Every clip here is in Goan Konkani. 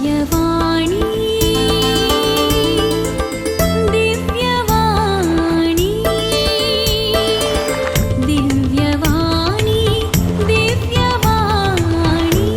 दिव्यवाणी, दिव्यवाणी, दिव्यवाणी, दिव्यवाणी.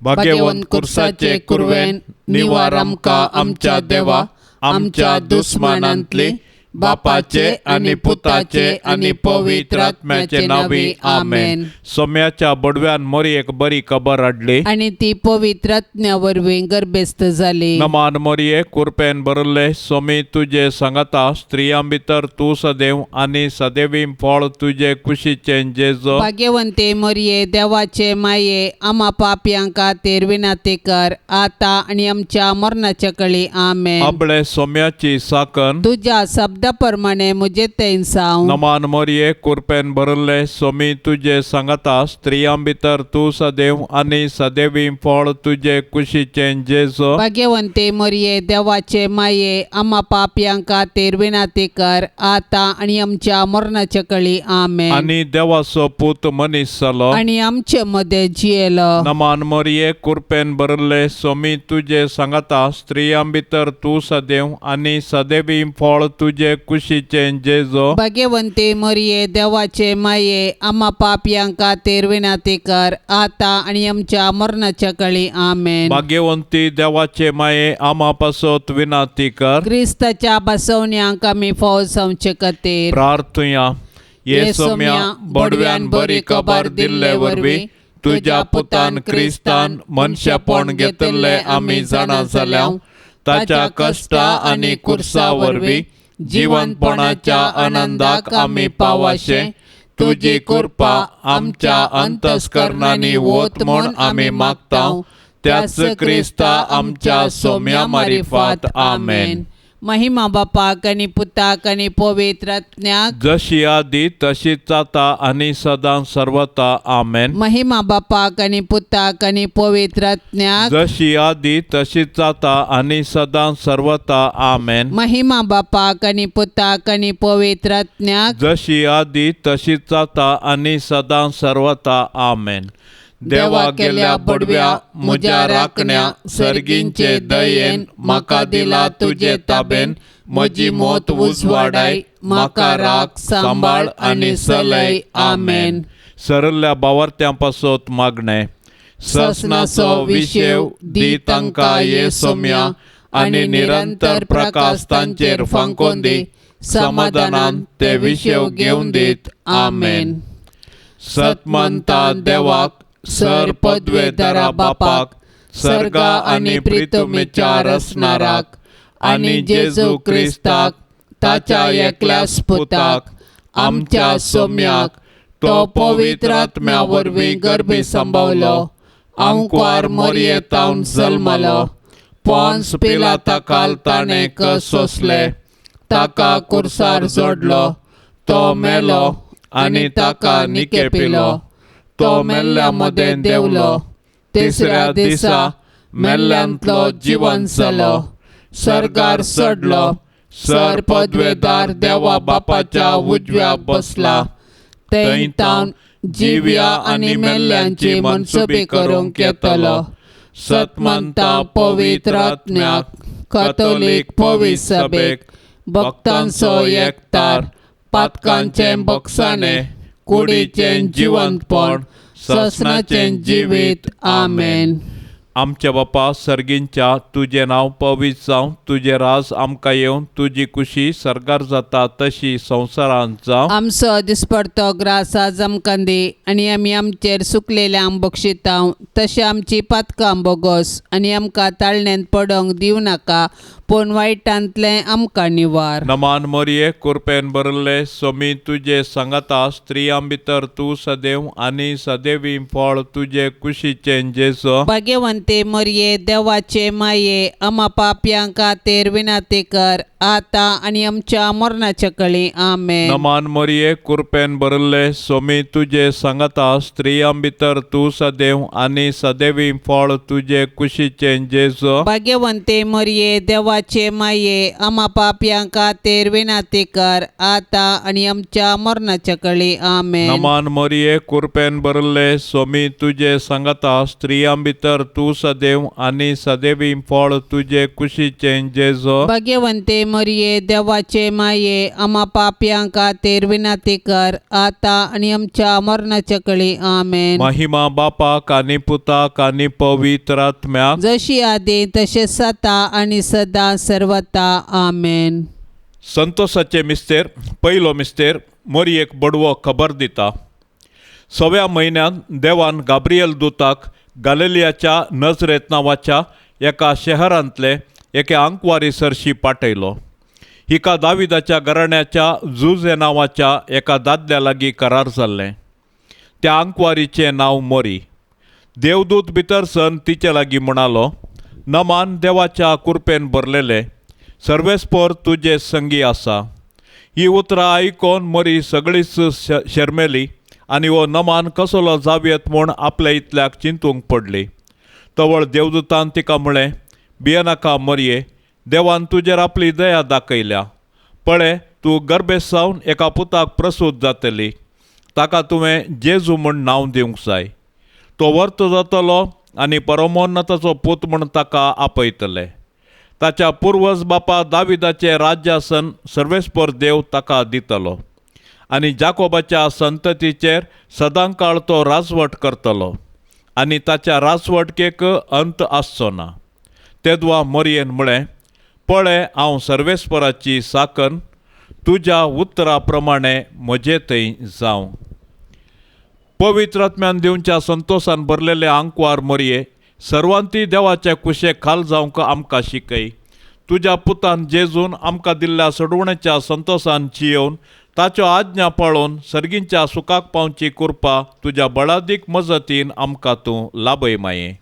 भाग्यवंत कुर्साचे कुरवेन निवार आमकां आमच्या देवा, आमच्या दुस्मानांतली, बापाचे आनी पुताचे आनी पवित्र आत्म्याचे नावी, आमेन. सोम्याच्या बडव्यान मोरयेक बरी खबर हाडली आनी ती पवित्र आत्म्या वरवीं गर्भेस्त जाली. नमान मोरये, कुरपेन भरले, सोमी तुजे सांगाता, स्त्रियां भितर तूं सदैव आनी सदैवी फळ तुजे कुशीचें जेजो. भाग्यवंते मोरये, देवाचे माये, आमा पापयां खातीर विनाती कर, आतां आनी आमच्या मरणाच्या कळी, आमेन. आपले सोम्याची साकन. तुज्या शब्दा प्रमाणे म्हजे तें जावं. नमान मोरये, कुरपेन भरले, सोमी तुजे सांगाता, स्त्रियां भितर तूं सदैव आनी सदैवी फळ तुजे कुशीचें जेजो. भाग्यवंते मोरये, देवाचे माये, आमा पापयां खातीर विनाती कर, आतां आनी आमच्या मरणाच्या कळी, आमेन. आनी देवाचो पूत मनीस जालो आनी आमचे मदें जियेलो. नमान मोरये, कुरपेन भरले, सोमी तुजे सांगाता, स्त्रियां भितर तूं सदैव आनी सदैवी फळ तुजे कुशीचें जेजो. भाग्यवंते मोरये, देवाचे माये, आमा पापयां खातीर विनाती कर, आतां आनी आमच्या मरणाच्या कळी, आमेन. भाग्यवंती देवाचे माये, आमा पासत विनाती कर. क्रिस्ताच्या बसवण्यांक आमी फौज जावचे खातीर. प्रार्थुया. ये सोम्या, बडव्यान बरी खबर दिल्ले वरवीं तुज्या पुतान क्रिस्तान मनशेपण घेतिल्लें आमी जाणा जाल्या. ताच्या कश्टा आनी कुर्सा वरवीं जिवनपणाच्या आनंदाक आमी पावाशे तुजी कृपा आमच्या अंतस्करणांनी वत म्हूण आमी मागता, त्याच क्रिस्ता आमच्या सोम्या मारिफात, आमेन. महिमा बापाक आनी पुताक आनी पवित्र आत्म्याक, जशी आदी तशीच जाता आनी सदां सर्वता, आमेन. महिमा बापाक आनी पुताक आनी पवित्र आत्म्याक, जशी आदी तशीच जाता आनी सदां सर्वता, आमेन. महिमा बापाक आनी पुताक आनी पवित्र आत्म्याक, जशी आदी तशीच जाता आनी सदां सर्वता, आमेन. देवा गेल्या बडव्या म्हज्या राखण्या, सर्गींचे दयेन म्हाका दिला तुजे ताबेन, म्हजी मोत उजवाडाय, म्हाका राख सांबाळ आनी सलय, आमेन. सरल्या बावर्त्यां पासत मागणें. ससनाचो विशेव दी तांकां ये सोम्या, आनी निरंतर प्रकाश तांचेर फांकोन दी, समाधानान ते विशेव घेवन दीत, आमेन. सतमंता देवाक, सर पदवेदारा बापाक, सर्गा आनी प्रितुमेच्या रसणाराक, आनी जेजू क्रिस्ताक ताच्या एकल्याच पुताक, आमच्या सोम्याक, तो पवित्र आत्म्या वरवीं गर्भी संभवलो, आंकवार मोरयेतावन जल्मलो, पोन्स पिलाता ताणें कस सोंसले, ताका कुर्सार जोडलो, तो मेलो आनी ताका निकेपिलो, तो मेल्ल्या मदें देंवलो, तिसऱ्या दिसा मेल्ल्यांतलो जिवन जालो, सर्गार चडलो, सर पदवेदार देवा बापाच्या उजव्या बसला, थंय तावन जिव्या आनी मेल्ल्यांची मनसुबी करूंक येतलो. सतमंता पवित्र आत्म्याक, कथोलीक पवित्र सभेक, भक्तांचो एकतार, पातकांचें बक्षाणें, कुडीचें जिवंतपण, ससनाचें जिवीत, आमेन. आमच्या बापा सर्गींच्या, तुजें नांव पवित्र जावं, तुजें राज आमकां येवन, तुजी कुशी सर्गार जाता तशी संवसारांत जावं. आमचो दिसपडतो ग्रास आज आमकां दी, आनी आमी आमचेर सुकलेल्यांक बक्षितांव, तशें आमची पातकां बोगोस, आनी आमकां ताळण्यांत पडोंक दिवं नाका, पूण वायटांतलें आमकां निवार. नमान मोरये, कुरपेन भरले, सोमी तुजे सांगाता, स्त्रियां भितर तूं सदैव आनी सदैवी फळ तुजे कुशीचें जेजो. भाग्यवंते मोरये, देवाचे माये, आमा पापयां खातीर विनाती कर, आतां आनी आमच्या मरणाच्या कळी. आमेन. नमान मोरये, कुरपेन भरिल्ले, सोमी तुजे सांगाता, स्त्रियां भितर तूं सदैव आनी सदैवी फळ तुजे कुशीचें जेजू. भाग्यवंते मरिये, देवाचे माये, आमा पापयां खातीर विनंती कर, आतां आनी आमच्या मरणाच्या कळी. आमेन. नमान मोरये, कुरपेन भरिल्ले, सोमी तुजे सांगाता, स्त्रियां भितर तूं सदैव आनी सदैवी फळ तुजे कुशीचें जेजू. भाग्यवंते मरिये, देवाचे माये, आमा पापयां खातीर विनंती कर, आतां आनी आमच्या मरणाच्या कळी. आमेन. महिमा बापाक आनी पुताक आनी पवित्र आत्म्याक, जशी आदी तशें सता आनी सदां सर्वता. आमेन. संतोषाचे मिस्तेर. पयलो मिस्तेर. मोरयेक बडवो खबर दिता. सव्या म्हयन्यांत देवान गाब्रियल दुताक गालेलियाच्या नजरेत नांवाच्या एका शहरांतले एके आंकवारी सरशी पाठयलो. हिका दाविदाच्या घराण्याच्या जुजे नांवाच्या एका दादल्या लागीं करार जाल्लें. त्या आंकवारीचें नांव मोरी. देवदूत भितर सन तिचे लागीं म्हणालो, नमान, देवाच्या कुरपेन भरलेले, सर्वेस्पर तुजे संगी आसा. ही उतरां आयकोन मोरी सगळीच शर्मेली आनी हो नमान कसलो जावयेत म्हूण आपल्या इतल्याक चिंतूंक पडली. तवळ देवदूतान तिका म्हळें, भियेनाका मोरये, देवान तुजेर आपली दया दाखयल्या. पळय, तूं गर्भेस्त जावन एका पुताक प्रसूत जातली. ताका तुवें जेजू म्हूण नांव दिवंक जाय. तो वर्त जातलो आनी परमोन्नताचो पूत म्हूण ताका आपयतले. ताच्या पुर्वज बापा दाविदाचें राज्यासन सर्वेस्पर देव ताका दितलो आनी जाकोबाच्या संततीचेर सदांकाळ तो राजवट करतलो आनी ताच्या राजवटकेक अंत आसचो ना. तेदवा मोरयेन म्हळें, पळय, हांव सर्वेस्पराची साकन, तुज्या उतरा प्रमाणे म्हजे थंय जावं. पवित्र आत्म्यान दिवच्या संतोशान भरलेले आंकवार मोरये, सर्वांती देवाचे कुशे खाल जावंक आमकां शिकय. तुज्या पुतान जेजून आमकां दिल्ल्या सोडवण्याच्या संतोशान जियोवन ताच्यो आज्ञा पाळोवन सर्गींच्या सुखाक पावची कृपा तुज्या बळादीक मजतीन आमकां तूं लाभय माये.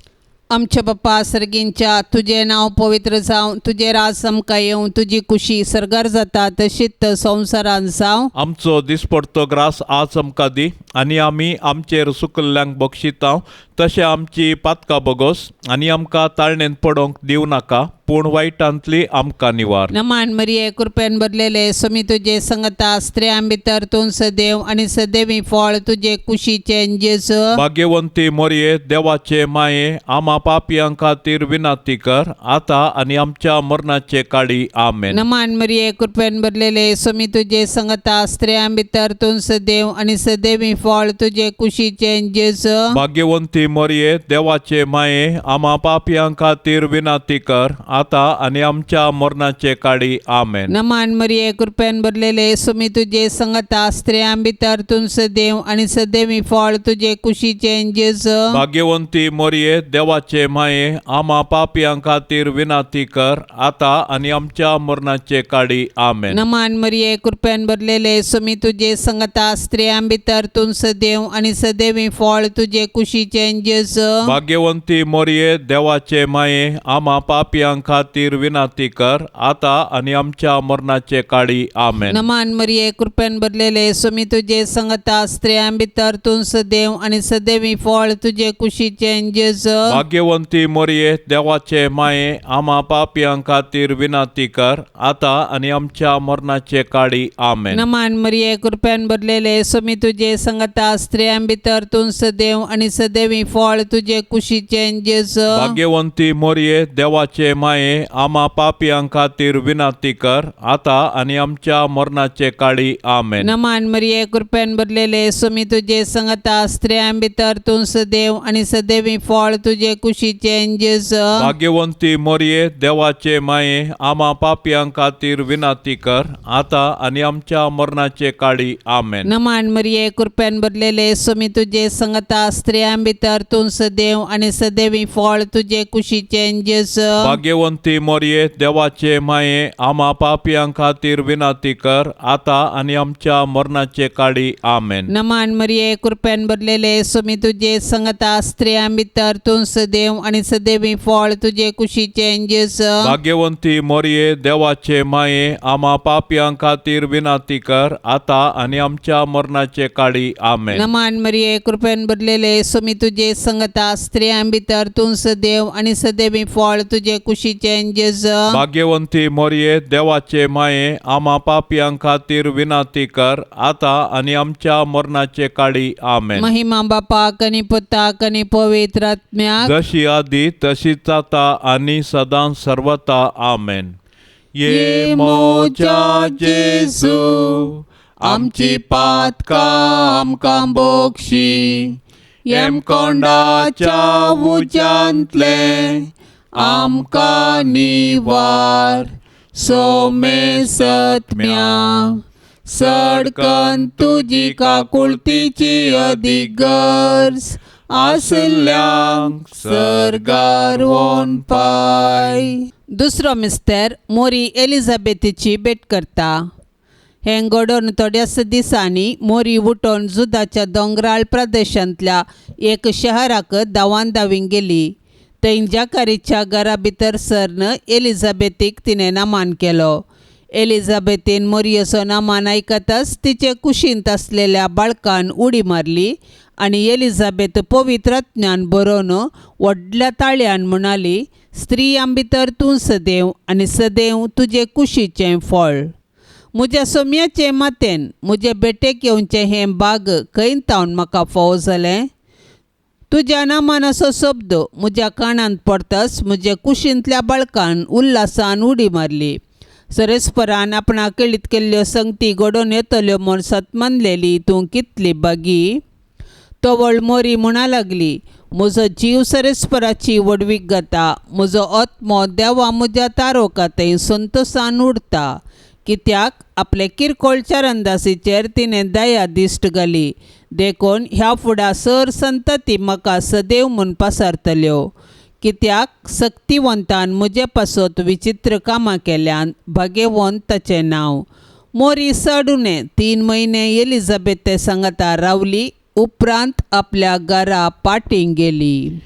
आमच्या बाप्पा सर्गींच्या, तुजें नांव पवित्र जावं, तुजें राज आमकां येवं, तुजी कुशी सर्गार जाता तशीच संवसारान जावं. आमचो दिसपडतो ग्रास आज आमकां दी आनी आमी आमचेर सुकल्ल्यांक बक्षितांव तशें आमची पातकां बगोस आनी आमकां ताळणेंत पडोवंक दिवं नाका, पूण वायटांतली आमकां निवार. नमान मरिये, कृपेन भरलेले, स्वामी तुजे संगता, स्त्रियां भितर तूं सदैव आनी सदैवी फळ तुजे कुशीचें जेजू. भाग्यवंती मोरये, देवाचे माये, आमा पापयां खातीर विनंती कर, आतां आनी आमच्या मरणाचे काळी. आमेन. नमान मरिये, कृपेन भरलेले, स्वामी तुजे संगता, स्त्रियां भितर तूं सदैव आनी सदैवी फळ तुजे कुशीचें जेजू. भाग्यवंती मोरये, देवाचे माये, आमा पापयां खातीर विनंती कर, आतां आनी आमच्या मरणाचे काळी. आमेन. नमान मरिये, कृपेन भरलेले, स्वामी तुजे संगता, स्त्रियां भितर तूं सदैव आनी सदैवी फळ तुजे कुशीचें जेजू. भाग्यवंती मोरये, देवाचे माये, आमा पापयां खातीर विनंती कर, आतां आनी आमच्या मरणाचे काळी. आमेन. नमान मरिये, कृपेन भरलेले, स्वामी तुजे संगता, स्त्रियां भितर तूं सदैव आनी सदैवी फळ तुजे कुशीचें जेजू. भाग्यवंती मोरये, देवाचे माये, आमा पापयां खातीर विनंती कर, आतां आनी आमच्या मरणाचे काळी. आमेन. नमान मरिये, कृपेन भरलेले, स्वामी तुजे संगता, स्त्रियां भितर तूं सदैव आनी सदैवी फळ तुजे कुशीचें जेजू. भाग्यवंती मोरये, देवाचे माये, आमा पापयां खातीर विनंती कर, आतां आनी आमच्या मरणाचे काळी. आमेन. नमान मरिये, कृपेन भरलेले, स्वामी तुजे संगता, स्त्रियां भितर तूं सदैव आनी सदैवी फळ तुजे कुशीचें जेजू. भाग्यवंती मोरये, देवाचे माये, आमा पापयां खातीर विनंती कर, आतां आनी आमच्या मरणाचे काळी. आमेन. नमान मरिये, कृपेन भरलेले, स्वामी तुजे संगता, स्त्रियां भितर तूं सदैव आनी सदैवी फळ तुजे कुशीचें जेजू. भाग्यवंती मोरये, देवाचे माये, आमा पापयां खातीर विनंती कर, आतां आनी आमच्या मरणाचे काळी. आमेन. नमान मरिये, कृपेन भरलेले, स्वामी तुजे संगता, स्त्रियां भितर तूं सदैव आनी सदैवी फळ तुजे कुशीचें जेजू. भाग्यवंती भाग्यवंती मोरये देवाचे माये आमा पापयां खातीर विनंती कर आता आनी आमच्या मरणाचे काळी. आमेन. नमान मरिये, कृपेन भरलेले, सुमी तुजे संगता, स्त्रियां भितर तूं सदैव आनी सदैवी फळ तुजे कुशीचें जेजू. भाग्यवंती मोरये देवाचे माये आमा पापयां खातीर विनंती कर आता आनी आमच्या मरणाचे काळी. आमेन. नमान मरिये, कृपेन भरलेले, सुमी तुजे संगता, स्त्रियां भितर तूं सदैव आनी सदैवी फळ तुजे कुशीचें जेजू. भाग्यवंती मोरये देवाचे माये आमा पापयां खातीर विनंती कर आता आनी आमच्या मरणाचे काळी. आमेन. महिमा बापाक आनी पुताक आनी पवित्र आत्म्याक, जशी आदी तशीच आता आनी सदां सर्वता. आमेन. ये मोजा जेजू, आमची पातकां आमकां बोगशी, येमकोंडाच्या उज्यांतले आमकां निवार, सोमे सत्म्या सडकन तुजी काकुळतीची अदीक गरज आसल्ल्यांक सर्गार वोन पाय. दुसरो मिस्तर मोरी एलिझाबेथीची भेट करता. हें घडोवन थोड्याच दिसांनी मोरी उठोवन जुदाच्या दोंगराळ प्रदेशांतल्या एक शहराक धांवान धांवींक गेली. थंय जाकारीच्या घरा भितर सरन एलिझाबेथीक तिणें नामान केलो. एलिझाबेथीन मोरयेचो नामान आयकताच तिचे कुशींत आसलेल्या बाळकान उडी मारली आनी एलिझाबेथ पवित्र ज्ञान बरोवन व्हडल्या ताळयान म्हणाली, स्त्रियां भितर तूं सदैव आनी सदैव तुजे कुशीचें फळ. म्हज्या सोम्याचे मातेन म्हजे भेटेक येवचें हें बाग खंय तावन म्हाका फावो जालें? तुज्या नामानाचो शब्द म्हज्या कानांत पडताच म्हजे कुशींतल्या बाळकान उल्हासान उडी मारली. सरेस्परान आपणाक केळीत केल्ल्यो संगती घडोवन येतल्यो म्हूण सतमानलेली तूं कितली बागी. तवळ मोरी म्हणा लागली, म्हजो जीव सरेस्पराची व्हडवीक गाता, म्हजो आत्मो देवा म्हज्या तारोका थंय संतोसान उडता. कित्याक आपले किरकोळ चरणदासीचेर तिणें दया दिश्ट घाली, देखून ह्या फुडा सर संतती म्हाका सदैव म्हूण पसारतल्यो. कित्याक सक्तिवंतान म्हजे पासत विचित्र कामां केल्यान, भाग्यवंत ताचें नांव. मोरी चड उणें 3 म्हयने एलिझाबेथे सांगाता रावली, उपरांत आपल्या घरा पाटीं गेली.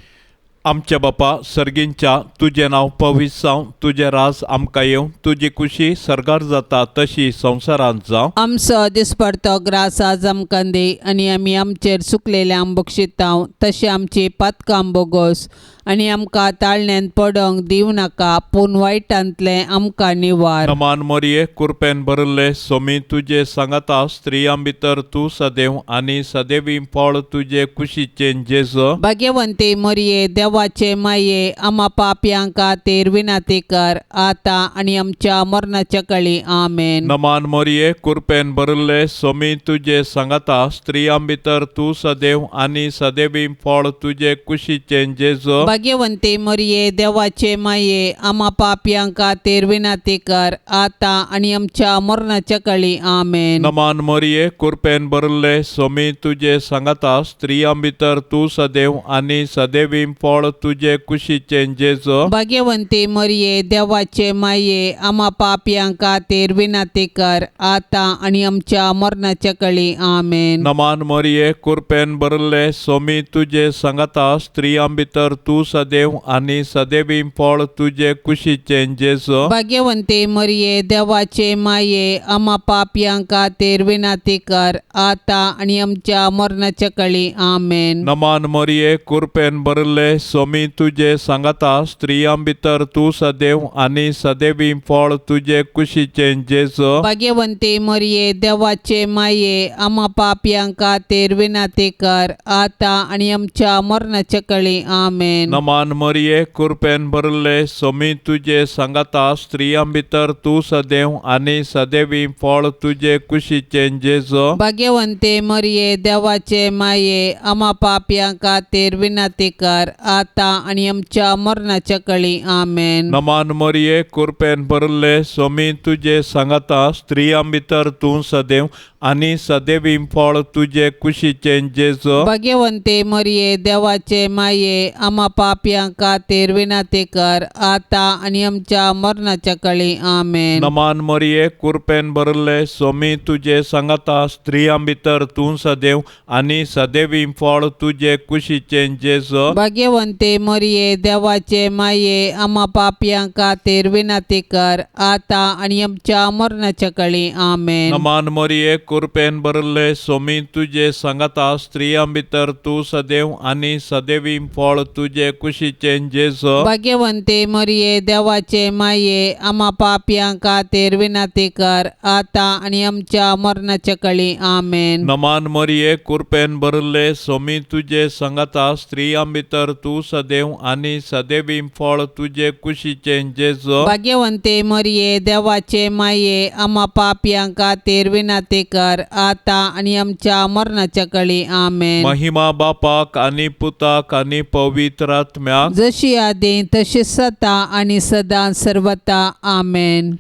आमच्या बापा सर्गींच्या, तुजें नांव पवित्र जावं, तुजें राज आमकां येवं, तुजी कुशी सर्गार जाता तशी संवसारांत जावं. आमचो दिसपडतो ग्रास आज आमकां दी आनी आमी आमचेर चुकलेल्यांक बक्षितांव तशें आमची पातकां बोगोस आनी आमकां ताळण्यांत पडोंक दिवं नाका, पूण वायटांतलें आमकां निवार. नमान मोरये, कुरपेन भरिल्ले, सोमी तुजे सांगाता, स्त्रियां भितर तूं सदैव आनी सदैवी फळ तुजे कुशीचें जेजू. भाग्यवंती मोरये, देवाचे माये, आमा पापयां खातीर विनंती कर आतां आनी आमच्या मरणाच्या कळी. आमेन. नमान मोरये, कुरपेन भरिल्ले, सोमी तुजे सांगाता, स्त्रियां भितर तूं सदैव आनी सदैवी फळ तुजे कुशीचें जेजू. भाग्यवंती मोरये, देवाचे माये, आमा पापयां खातीर विनंती कर आतां आनी आमच्या मरणाच्या कळी. आमेन. नमान मोरये, कुरपेन भरिल्ले, सोमी तुजे सांगाता, स्त्रियां भितर तूं सदैव आनी सदैवी फळ तुजे कुशीचें जेजू. भाग्यवंती मोरये, देवाचे माये, आमा पापयां खातीर विनंती कर आतां आनी आमच्या मरणाच्या कळी. आमेन. नमान मोरये, कुरपेन भरिल्ले, सोमी तुजे सांगाता, स्त्रियां भितर तूं सदैव आनी सदैवी फळ तुजे कुशीचें जेजू. भाग्यवंती मोरये, देवाचे माये, आमा पापयां खातीर विनंती कर आतां आनी आमच्या मरणाच्या कळी. आमेन. नमान मोरये, कुरपेन भरिल्ले, सोमी तुजे सांगाता, स्त्रियां भितर तूं सदैव आनी सदैवी फळ तुजे कुशीचें जेजू. भाग्यवंती मोरये, देवाचे माये, आमा पापयां खातीर विनंती कर आतां आनी आमच्या मरणाच्या कळी. आमेन. नमान मोरये, कुरपेन भरिल्ले, सोमी तुजे सांगाता, स्त्रियां भितर तूं सदैव आनी सदैवी फळ तुजे कुशीचें जेजू. भाग्यवंती मोरये, देवाचे माये, आमा पापयां खातीर विनंती कर आतां आनी आमच्या मरणाच्या कळी. आमेन. नमान मरिये, कुरपेन भरले, सोमी तुजे सांगाता, स्त्रियां भितर तूं सदैव आनी सदैवी फळ तुजे कुशीचें जेजो. भाग्यवंते मरिये, देवाचे माये, आमा पापयां खातीर विनंती कर, आतां आनी आमच्या मरणाच्या कळी. आमेन. नमान मरिये, कुरपेन भरले, सोमी तुजे सांगाता, स्त्रियां भितर तूं सदैव आनी सदैवी फळ तुजे कुशीचें जेजो. भाग्यवंते मरिये, देवाचे माये, आमा पापयां खातीर विनंती कर, आतां आनी आमच्या मरणाच्या कळी. आमेन. नमान मरिये, कुरपेन भरले, सोमी तुजे सांगाता, स्त्रियां भितर तूं सदैव आनी सदैवी फळ तुजे कुशीचें जेजो. भाग्यवंते मरिये, देवाचे माये, आमा पापयां खातीर विनंती कर, आतां आनी आमच्या मरणाच्या कळी. आमेन. नमान मरिये, कुरपेन भरले, सोमी तुजे सांगाता, स्त्रियां भितर तूं सदैव आनी सदैवी फळ तुजे कुशीचें जेजो. भाग्यवंते मरिये, देवाचे माये, आमा पापयां खातीर विनंती कर, आतां आनी आमच्या मरणाच्या कळी. आमेन. महिमा बापाक आनी पुताक आनी पवित्र आत्म्याक, जशी आदी तशी सता आणि सदा सर्वता. आमेन.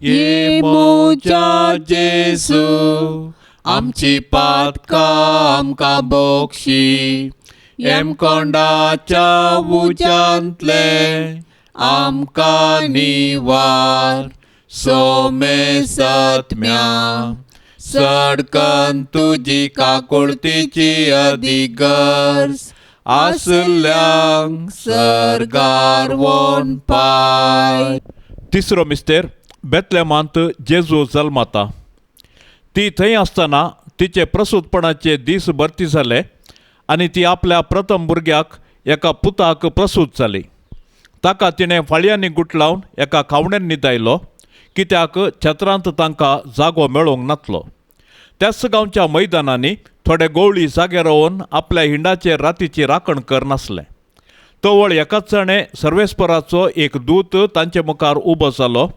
ये मोजा जेजू, आमची पातकां आमकां बोक्षी, येमकोंडाच्या उज्यांतले आमकां निवार, सोमे सत्म्या सडकन तुजी काकुळतीची अधिगर्ज आसल्यांक सर्गार वोन पाय. तिसरो मिस्तेर, बेतलेमांत जेजू जल्माता. ती थंय आसतना तिचे प्रसूतपणाचे दीस भरती जाले आनी ती आपल्या प्रथम भुरग्याक, एका पुताक प्रसूत जाली. ताका तिणें फाळयांनी गुटलावन एका खावण्यान न्हिदायलो, कित्याक छत्रांत तांकां जागो मेळोंक नातलो. त्याच गांवच्या मैदानांनी थोडे गोवळी जागे रावन आपल्या हिंडाचेर रातीची राखण करनासले. तवळ एकाच जाणें सर्वेस्पराचो एक दूत तांचे मुखार उबो जालो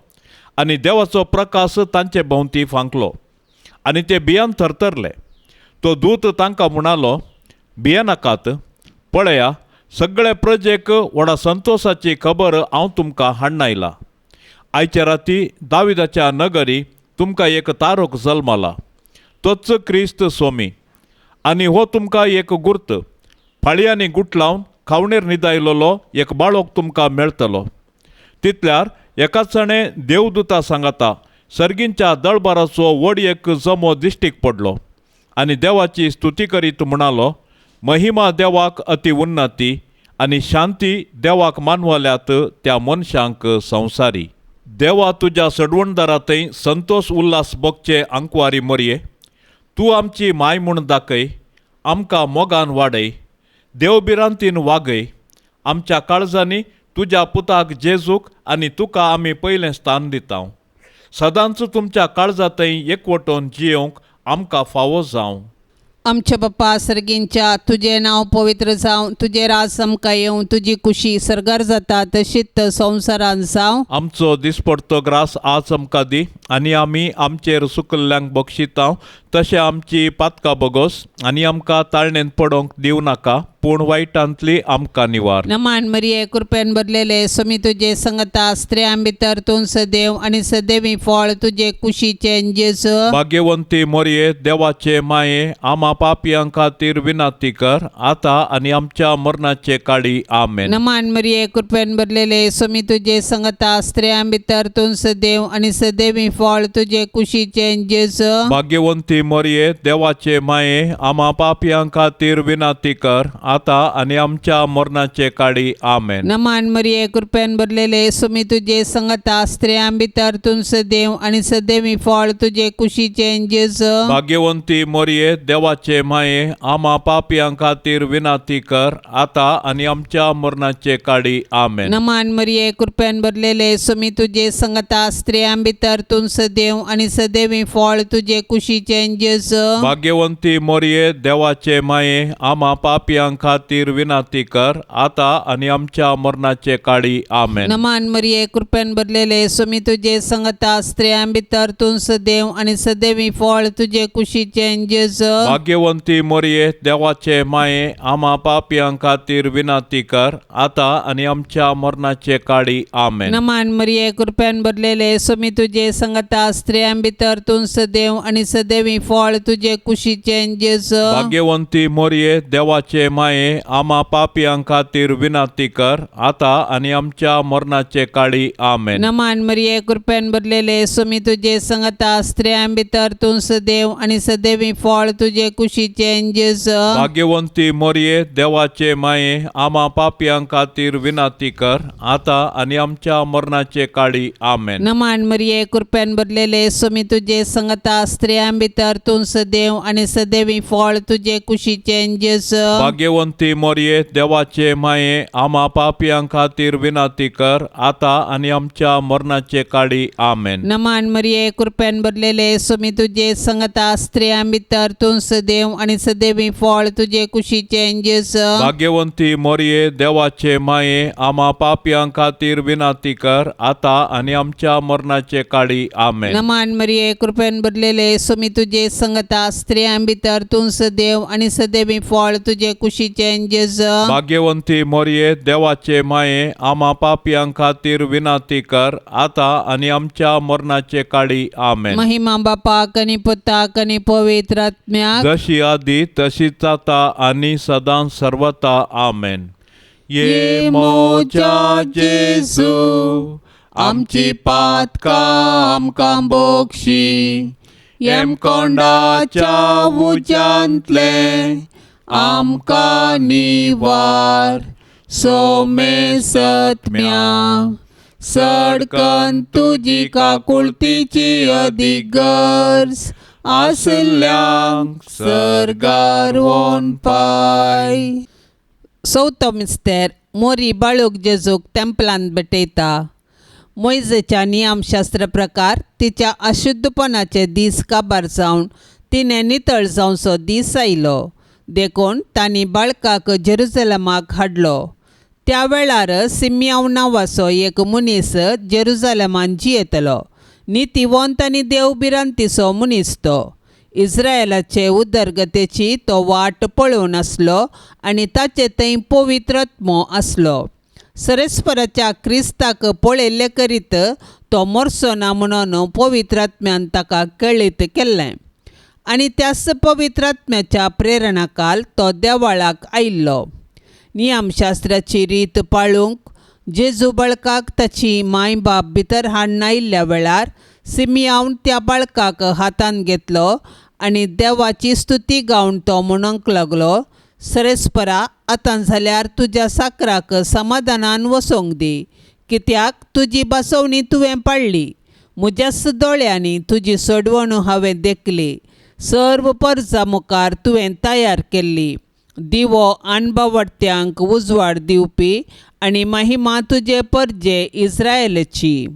आनी देवाचो प्रकाश तांचे भोंवती फांकलो आनी ते भियान थरथरले. तो दूत तांकां म्हणालो, भियेनाकात, पळया, सगळे प्रजेक व्हडा संतोसाची खबर हांव तुमकां हाडून आयला. आयच्या राती दाविदाच्या नगरी तुमकां एक तारक जल्मला, तोच क्रिस्त स्वामी. आनी हो तुमकां एक गुर्त, फाळयांनी गुटलावन खावणेर न्हिदायलोलो एक बाळोक तुमकां मेळटलो. तितल्यार एकाच जाणें देवदूता सांगाता सर्गींच्या दळबाराचो व्हड एक जमो दिश्टीक पडलो आनी देवाची स्तुती करीत म्हणालो, महिमा देवाक अति उन्नती आनी शांती देवाक मानवल्यात त्या मनशांक संवसारी. देवा तुज्या सडवणदारा थंय संतोष उल्हास भोगचे आंकवारी मरये, तूं आमची माय म्हूण दाखय, आमकां मोगान वाडय, देवभिरांतीन वागय, आमच्या काळजांनी तुज्या पुताक जेजूक आनी तुका आमी पयलें स्थान दिता. सदांच तुमच्या काळजा थंय एकवटून जियोवंक आमकां फावो जावं. आमच्या बाप्पा सर्गींच्या, तुजें नांव पवित्र जावं, तुजें राज आमकां येवं, तुजी कुशी सर्गार जाता तशीच संवसारान जावं. आमचो दिसपडतो ग्रास आज आमकां दी आनी आमी आमचेर सुकल्ल्यांक बक्षिता तशें आमची पातकां बोगोस आनी आमकां ताळणेंत पडोवंक दिवं नाका, पूण वायटांतली आमकां निवार. नमान मरिये, कृपेन भरलेले, स्वामी तुजे संगता, स्त्रियां भितर तूं सदैव आनी सदैवी फळ तुजे कुशीचें जेजू. भाग्यवंती मोरये, देवाचे माये, आमा पापयां खातीर विनंती कर, आतां आनी आमच्या मरणाचे काळी. आमेन. नमान मरिये, कृपेन भरलेले, स्वामी तुजे संगता, स्त्रियां भितर तूं सदैव आनी सदैवी फळ तुजे कुशीचें जेजू. भाग्यवंती मोरये, देवाचे माये, आमा पापयां खातीर विनंती कर, आतां आनी आमच्या मरणाचे काळी. आमेन. नमान मरिये, कृपेन भरलेले, स्वामी तुजे संगता, स्त्रियां भितर तूं सदैव आनी सदैवी फळ तुजे कुशीचें जेजू. भाग्यवंती मोरये, देवाचे माये, आमा पापयां खातीर विनंती कर, आतां आनी आमच्या मरणाचे काळी. आमेन. नमान मरिये, कृपेन भरलेले, स्वामी तुजे संगता, स्त्रियां भितर तूं सदैव आनी सदैवी फळ तुजे कुशीचें जेजू. भाग्यवंती मोरये, देवाचे माये, आमा पापयां खातीर विनंती कर आतां आनी आमच्या मरणाचे काळी. आमेन. नमान मरिये, कृपेन भरलेले, स्वामी तुजे संगता, स्त्रियां भितर तूं सदैव आनी सदैवी फळ तुजे कुशीचें जेजू. भाग्यवंती मोरये, देवाचे माये, आमा पापयां खातीर विनंती कर आतां आनी आमच्या मरणाचे काळी. आमेन. नमान मरिये, कृपेन भरलेले, स्वामी तुजे संगता, स्त्रियां भितर तूं सदैव आनी सदैवी फळ तुजे कुशीचें जेजू. भाग्यवंती मोरये, देवाचे माये, आमा पापयां खातीर विनंती कर आतां आनी आमच्या मरणाचे काळी. आमेन. नमान मरिये, कृपेन भरलेले, स्वामी तुजे संगता, स्त्रियां भितर तूं सदैव आनी सदैवी फळ तुजे कुशीचें जेजू. भाग्यवंती मोरये, देवाचे माये, आमा पापयां खातीर विनंती कर आतां आनी आमच्या मरणाचे काळी. आमेन. नमान मरिये, कृपेन भरलेले, स्वामी तुजे संगता, स्त्रियां भितर तूं सदैव आनी सदैवी फळ तुजे कुशीचें जेजू. भाग्यवंती मोरये, देवाचे माये, आमा पापयां खातीर विनंती कर आतां आनी आमच्या मरणाचे काळी. आमेन. नमान मरिये, कृपेन भरलेले, स्वामी तुजे संगता, स्त्रियां भितर तूं सदैव आनी सदैवी फळ तुजे कुशीचें जेजू. भाग्यवंती मोरये, देवाचे माये, आमा पापयां खातीर विनंती कर आतां आनी आमच्या मरणाचे काळी. आमेन. नमान मरिये, कृपेन भरलेले, स्वामी तुजे संगता, स्त्रियां भितर तूं सदैव आनी सदैवी फळ तुजे कुशीचें जेजू. भाग्यवंती मोरये, देवाचे माये, आमा पापयां खातीर विनंती कर आतां आनी आमच्या मरणाचे काळी. आमेन. महिमा बापाक आनी पुताक आनी पवित्र आत्म्याक. जशी आदी तशीच आता आनी सदां सर्वता. आमेन. ये मोजा जेजू, आमची पातकां आमकां बोक्षी, येमकोंडाच्या उज्यांतले आमकां निवार, सोमे सत्म्या सडकन तुजी काकुळतीची अदीक गरज आसल्ल्यांक सर्गार वोन पाय. चवथो मिस्तेर. मोरी बाळूक जेजूक तेंपलांत भेटयता. मोयजेच्या नियमशास्त्र प्रकार तिच्या अशुद्धपणाचे दीस काबार जावन तिणें नितळ जावचो दीस आयलो, देखून तांणी बाळकाक जेरुजलमाक हाडलो. त्या वेळार सिमयाव नांवाचो एक मनीस जेरुजलमान जियेतलो. नितीवंत आनी देव भिरांतीचो मनीस तो. इस्रायलाचे उदरगतेची तो वाट पळोवन आसलो आनी ताचे थंय पवित्र आत्मो आसलो. सरस्पराच्या क्रिस्ताक पळयल्ले करीत तो मरचो ना म्हणून पवित्र आत्म्यान ताका कळीत केल्लें आनी त्याच पवित्र आत्म्याच्या प्रेरणाकाल तो देवाळाक आयिल्लो. नियमशास्त्राची रीत पाळूंक जेजू बाळकाक ताची माय बाप भितर हाडून आयिल्ल्या वेळार सिमियावन त्या बाळकाक हातांत घेतलो आनी देवाची स्तुती गावन तो म्हणूंक लागलो, सरेस्परा, आतां जाल्यार तुज्या साकराक समाधानान वसोंक दी, कित्याक तुजी बसवणी तुवें पाळ्ळी. म्हज्याच दोळ्यांनी तुजी सोडवण हांवें देखली, सर्व परजा मुखार तुवें तयार केल्ली, दिवो अणबावडत्यांक उजवाड दिवपी आनी महिमा तुजे परजे इस्रायलाची.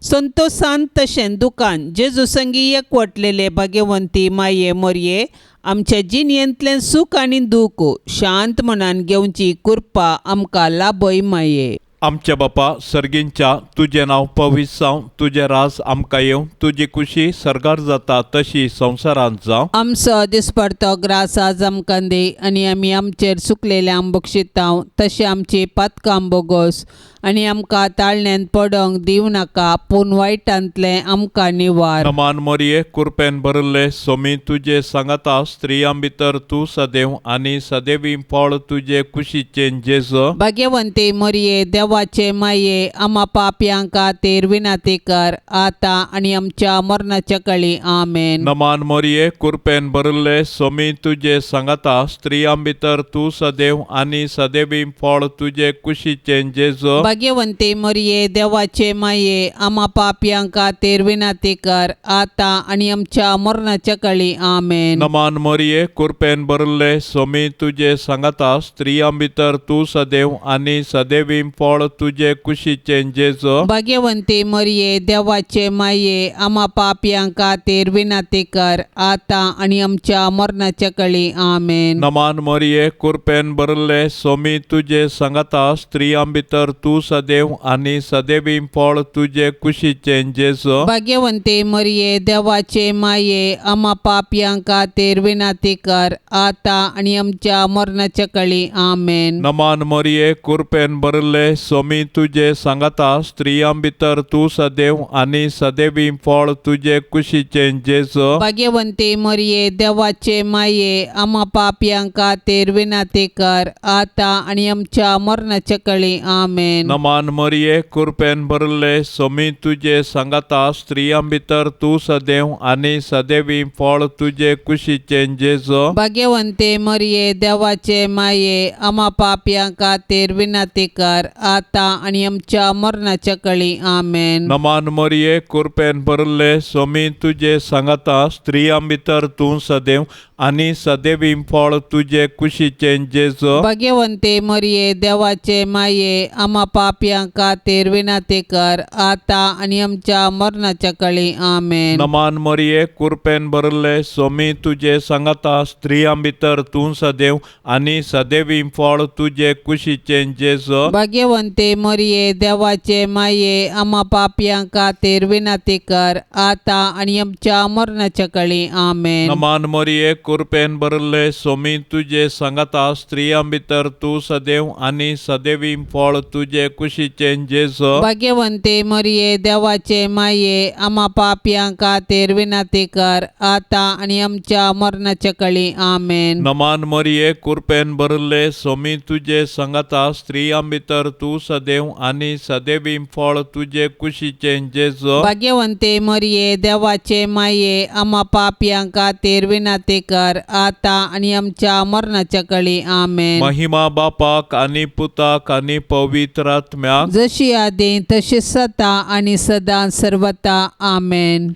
संतोसान तशें दुकान जेजू संगी एकवटलेले भाग्यवंती माये मोरये, आमच्या जिणेंतलें सूख आनी दूख शांत मनान घेवची कृपा आमकां लाभय माये. आमच्या बापा सर्गींच्या, तुजें नांव पवित्र जावं, तुजें राज आमकां येवं, तुजी खुशी सर्गार जाता तशी संवसारांत जावं. आमचो दिसपडतो ग्रास आज आमकां दी आनी आमी आमचेर सुकलेल्यांक बक्षितांव तशें आमची पातकां बोगोस आनी आमकां ताळण्यांत पडोंक दिवं नाका, पूण वायटांतलें आमकां निवार. नमान मोरये, कुरपेन भरिल्ले, सोमी तुजे सांगाता, स्त्रियां भितर तूं सदैव आनी सदैवी फळ तुजे कुशीचें जेजू. भाग्यवंती मोरये, देवाचे माये, आमा पापयां खातीर विनंती कर आतां आनी आमच्या मरणाच्या कळी. आमेन. नमान मोरये, कुरपेन भरिल्ले, सोमी तुजे सांगाता, स्त्रियां भितर तूं सदैव आनी सदैवी फळ तुजे कुशीचें जेजू. भाग्यवंती मोरये, देवाचे माये, आमा पापयां खातीर विनंती कर आतां आनी आमच्या मरणाच्या कळी. आमेन. नमान मोरये, कुरपेन भरिल्ले, सोमी तुजे सांगाता, स्त्रियां भितर तूं सदैव आनी सदैवी फळ फळ तुजे कुशीचें जेजो. भाग्यवंती मरिये, देवाचे माये, आमा पापयां खातीर विनंती कर, आतां आनी आमच्या मरणाच्या कळी. आमेन. नमान मोरये, कुरपेन भरले, सोमी तुजे सांगाता, स्त्रियां भितर तूं सदैव आनी सदैवी फळ तुजे कुशीचें जेजो. भाग्यवंती मरिये, देवाचे माये, आमा पापयां खातीर विनंती कर, आतां आनी आमच्या मरणाच्या कळी. आमेन. नमान मोरये, कुरपेन भरले, सोमी तुजे सांगाता, स्त्रियां भितर तूं सदैव आनी सदैवी फळ तुजे कुशीचें जेजो. भाग्यवंती मरिये, देवाचे माये, आमा पापयां खातीर विनंती कर, आतां आनी आमच्या मरणाच्या कळी. आमेन. नमान मोरये, कुरपेन भरले, सोमी तुजे सांगाता, स्त्रियां भितर तूं सदैव आनी सदैवी फळ तुजे कुशीचें जेजो. भाग्यवंती मरिये, देवाचे माये, आमा पापयां खातीर विनंती कर, आतां आनी आमच्या मरणाच्या कळी. आमेन. नमान मोरये, कुरपेन भरले, सोमी तुजे सांगाता, स्त्रियां भितर तूं सदैव आनी सदैवी फळ तुजे कुशीचें जेजो. भाग्यवंती मरिये, देवाचे माये, आमा पापयां खातीर विनंती कर, आतां आनी आमच्या मरणाच्या कळी. आमेन. नमान मोरये, कुरपेन भरले, सोमी तुजे सांगाता, स्त्रियां भितर तूं सदैव आनी सदैवी फळ तुजे कुशीचें जेजो. भाग्यवंती मरिये, देवाचे माये, आमा पापयां खातीर विनंती कर, आतां आनी आमच्या मरणाच्या कळी. आमेन. नमान मोरये, कुरपेन भरले, सोमी तुजे सांगाता, स्त्रियां भितर तूं सदैव आनी सदैवी फळ तुजे कुशीचें जेजो. भाग्यवंती मरिये, देवाचे माये, आमा पापयां खातीर विनंती कर, आतां आनी आमच्या मरणाच्या कळी. आमेन. नमान मोरये, कुरपेन भरले, सोमी तुजे सांगाता, स्त्रियां भितर तूं सदैव आनी सदैवी फळ तुजे कुशीचें जेजो. भाग्यवंती मरिये, देवाचे माये, आमा पापयां खातीर विनंती कर, आतां आनी आमच्या मरणाच्या कळी. आमेन. महिमा बापाक आनी पुताक आनी पवित्र आत्म्याक, जशी आदी तशी सता आणि सदा सर्वता. आमेन.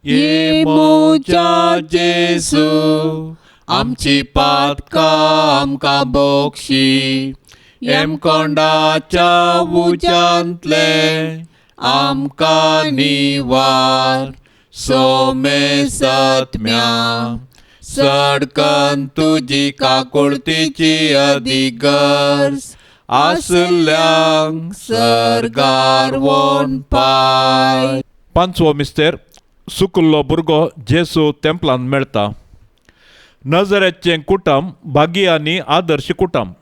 ये मोजा जेजू, आमची पातकां आमकां बोक्षी, येमकोंडाच्या उज्यांतले आमकां निवार, सोमे सत्म्या सडकन तुजी काकुळतीची अधिगर्ज आसल्यांक सर्गार वोन पाय. पांचवो मिस्तेर, सुकुल्लो भुरगो जेसू तेंपलान मेळटा. नजरेचें कुटुंब भागी आनी आदर्श कुटुंब.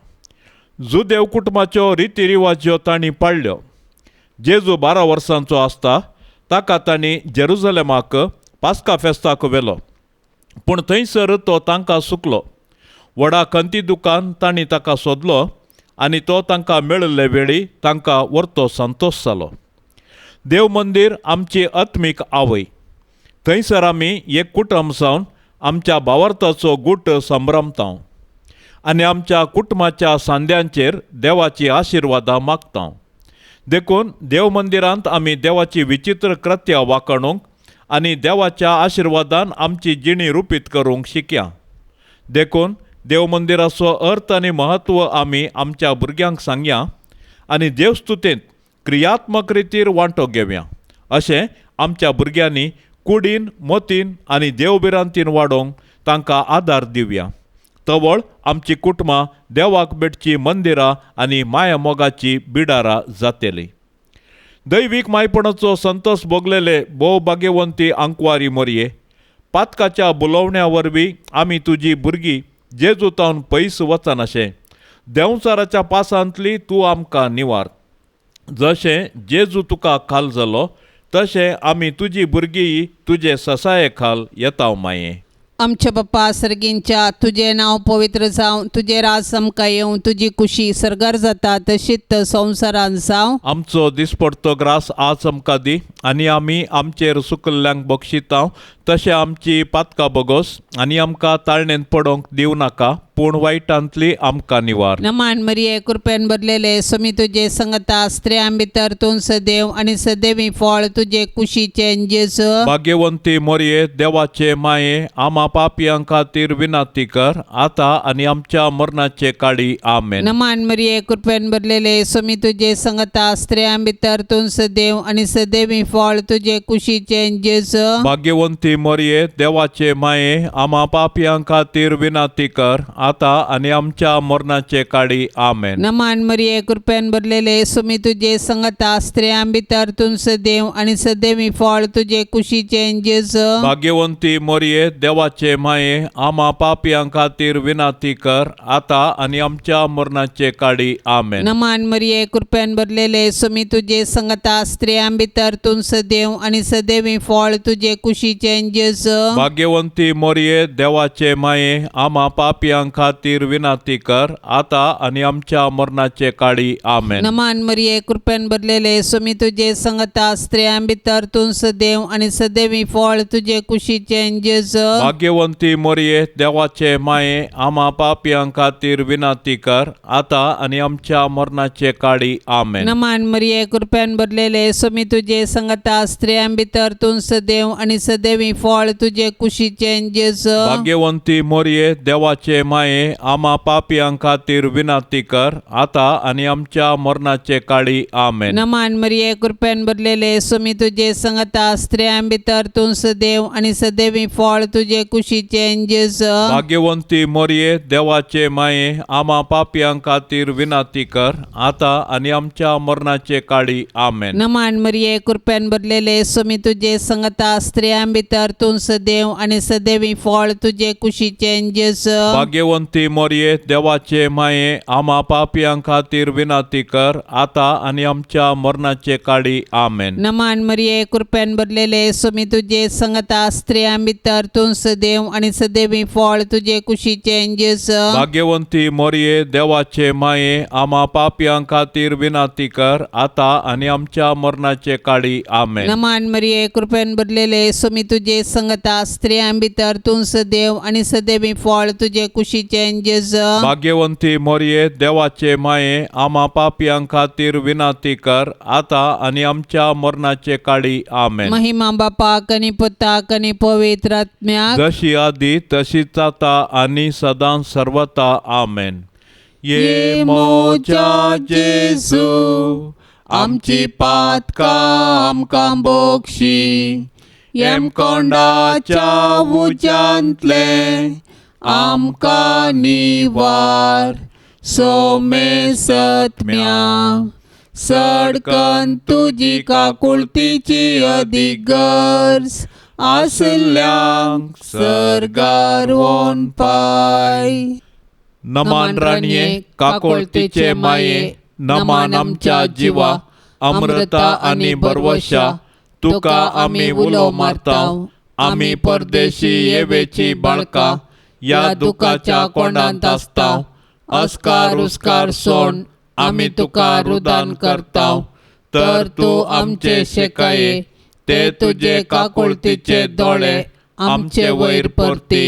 जुदेव कुटुंबाच्यो रिती रिवाज्यो तांणी पाळ्ळ्यो. जेजू 12 वर्सांचो आसता ताका तांणी जेरुजलेमाक पास्का फेस्ताक व्हेलो, पूण थंयसर तो तांकां सुकलो. व्हडा खंती दुकान तांणी ताका सोदलो आनी तो तांकां मेळिल्ले वेळी तांकां वर्तो संतोश जालो. देव मंदीर आमची आत्मीक आवय. थंयसर आमी एक कुटुंब जावन आमच्या भावार्थाचो गूट संभ्रमता आनी आमच्या कुटुंबाच्या सांद्यांचेर देवाची आशिर्वादां मागता. देखून देव मंदिरांत आमी देवाची विचित्र कृत्या वाखाणूंक आनी देवाच्या आशिर्वादान आमची जिणी रुपीत करूंक शिकया. देखून देव मंदिराचो अर्थ आनी म्हत्व आमी आमच्या भुरग्यांक सांगया आनी देवस्तुतेंत क्रियात्मक रितीर वांटो घेवया. अशें आमच्या भुरग्यांनी कुडीन, मतीन आनी देवभिरांतीन वाडोवंक तांकां आदार दिवया. तवळ आमची कुटुंबां देवाक भेटची मंदिरां आनी माया मोगाची बिडारां जातली. दैवीक मायपणाचो संतोष भोगलेले भोव भाग्यवंती आंकवारी मोरये, पातकाच्या बुलोवण्या वरवीं आमी तुजी भुरगीं जेजू तावन पयस वचनाशें देंवचाराच्या पासांतली तूं आमकां निवार. जशें जेजू तुका खाल जालो तशें आमी तुजी भुरगीं तुजे ससाये खाल येता माये. आमच्या बाप्पा सर्गींच्या, तुजें नांव पवित्र जावं, तुजें राज आमकां येवं, तुजी कुशी सर्गार जाता तशीच संवसारान जावं. आमचो दिसपडतो ग्रास आज आमकां दी आनी आमी आमचेर सुकल्ल्यांक बक्षिता तशें आमची पातकां बोगोस आनी आमकां ताळणेंत पडोवंक दिवं नाका, पूण वायटांतली आमकां निवार. नमान मरिये, कृपेन भरलेले, स्वामी तुजे संगता, स्त्रियां भितर तूं सदैव आनी सदैवी फळ तुजे कुशीचे जेजू. भाग्यवंती मोरये, देवाचे माये, आमा पापयां खातीर विनंती कर, आतां आनी आमच्या मरणाचे काळी. आमेन. नमान मरिये, कृपेन भरलेले, स्वामी तुजे संगता, स्त्रियां भितर तूं सदैव आनी सदैवी फळ तुजे कुशीचे जेजू. भाग्यवंती मोरये, देवाचे माये, आमा पापयां खातीर विनंती कर, आतां आनी आमच्या मरणाचे काळी. आमेन. नमान मरिये, कृपेन भरलेले, स्वामी तुजे संगता, स्त्रियां भितर तूं सदैव आनी सदैवी फळ तुजे कुशीचे जेजू. भाग्यवंती मोरये, देवाचे माये, आमा पापयां खातीर विनंती कर, आतां आनी आमच्या मरणाचे काळी. आमेन. नमान मरिये, कृपेन भरलेले, स्वामी तुजे संगता, स्त्रियां भितर तूं सदैव आनी सदैवी फळ तुजे कुशीचे जेजू. भाग्यवंती मोरये, देवाचे माये, आमा पापयां खातीर विनंती कर, आतां आनी आमच्या मरणाचे काळी. आमेन. नमान मरिये, कृपेन भरलेले, स्वामी तुजे संगता, स्त्रियां भितर तूं सदैव आनी सदैवी फळ तुजे कुशीचे जेजू. भाग्यवंती मोरये, देवाचे माये, आमा पापयां खातीर विनंती कर, आतां आनी आमच्या मरणाचे काळी. आमेन. नमान मरिये, कृपेन भरलेले, स्वामी तुजे संगता, स्त्रियां भितर तूं सदैव आनी सदैवी फळ तुजे कुशीचे जेजू. भाग्यवंती मोरये, देवाचे माये, आमा पापयां खातीर विनंती कर, आतां आनी आमच्या मरणाचे काळी. आमेन. नमान मरिये, कृपेन भरलेले, स्वामी तुजे संगता, स्त्रियां भितर तूं सदैव आनी सदैवी फळ तुजे कुशीचे जेजू. भाग्यवंती मोरये, देवाचे माये, आमा पापयां खातीर विनंती कर, आतां आनी आमच्या मरणाचे काळी. आमेन. नमान मरिये, कृपेन भरलेले, स्वामी तुजे संगता, स्त्रियां भितर तूं सदैव आनी सदैवी फळ तुजे कुशीचे जेजू. भाग्यवंती मोरये, देवाचे माये, आमा पापयां खातीर विनंती कर, आतां आनी आमच्या मरणाचे काळी. आमेन. नमान मरिये, कृपेन भरलेले, स्वामी तुजे संगता, स्त्रियां भितर तूं सदैव आनी सदैवी फळ तुजे कुशीचे जेजू. भाग्यवंती मोरये, देवाचे माये, आमा पापयां खातीर विनंती कर, आतां आनी आमच्या मरणाचे काळी. आमेन. नमान मरिये, कृपेन भरलेले, स्वामी तुजे संगता, स्त्रियां भितर तूं सदैव आनी सदैवी फळ तुजे कुशीचे जेजू. भाग्यवंती मोरये, देवाचे माये, आमा पापयां खातीर विनंती कर, आतां आनी आमच्या मरणाचे काळी. आमेन. महिमा बापाक आनी पुताक आनी पवित्र आत्म्याक, जशी आदी तशीच आता आनी सदां सर्वता. आमेन. ये मोजा जेजू, आमची पातकां आमकां बोक्षी, येमकोंडाच्या उज्यांतले आमकां निवार, सोमे सत्म्या सडकन तुजी काकुळतीची अदीक गरज आसल्यांक सर्गार वोन पाय. नमान राणये, काकोळतीचे माये, नमान आमच्या जिवा, अमृता आनी भरवशा, तुका आमी उलो मारता. आमी परदेशी येवेची बाळकां, ह्या दुखाच्या कोंडांत आसता. अस्कार उस्कार सोड आमी तुका रुदान करता, तर तूं आमचे शेकाये ते तुजे काकुळतीचे दोळे आमचे वयर परती,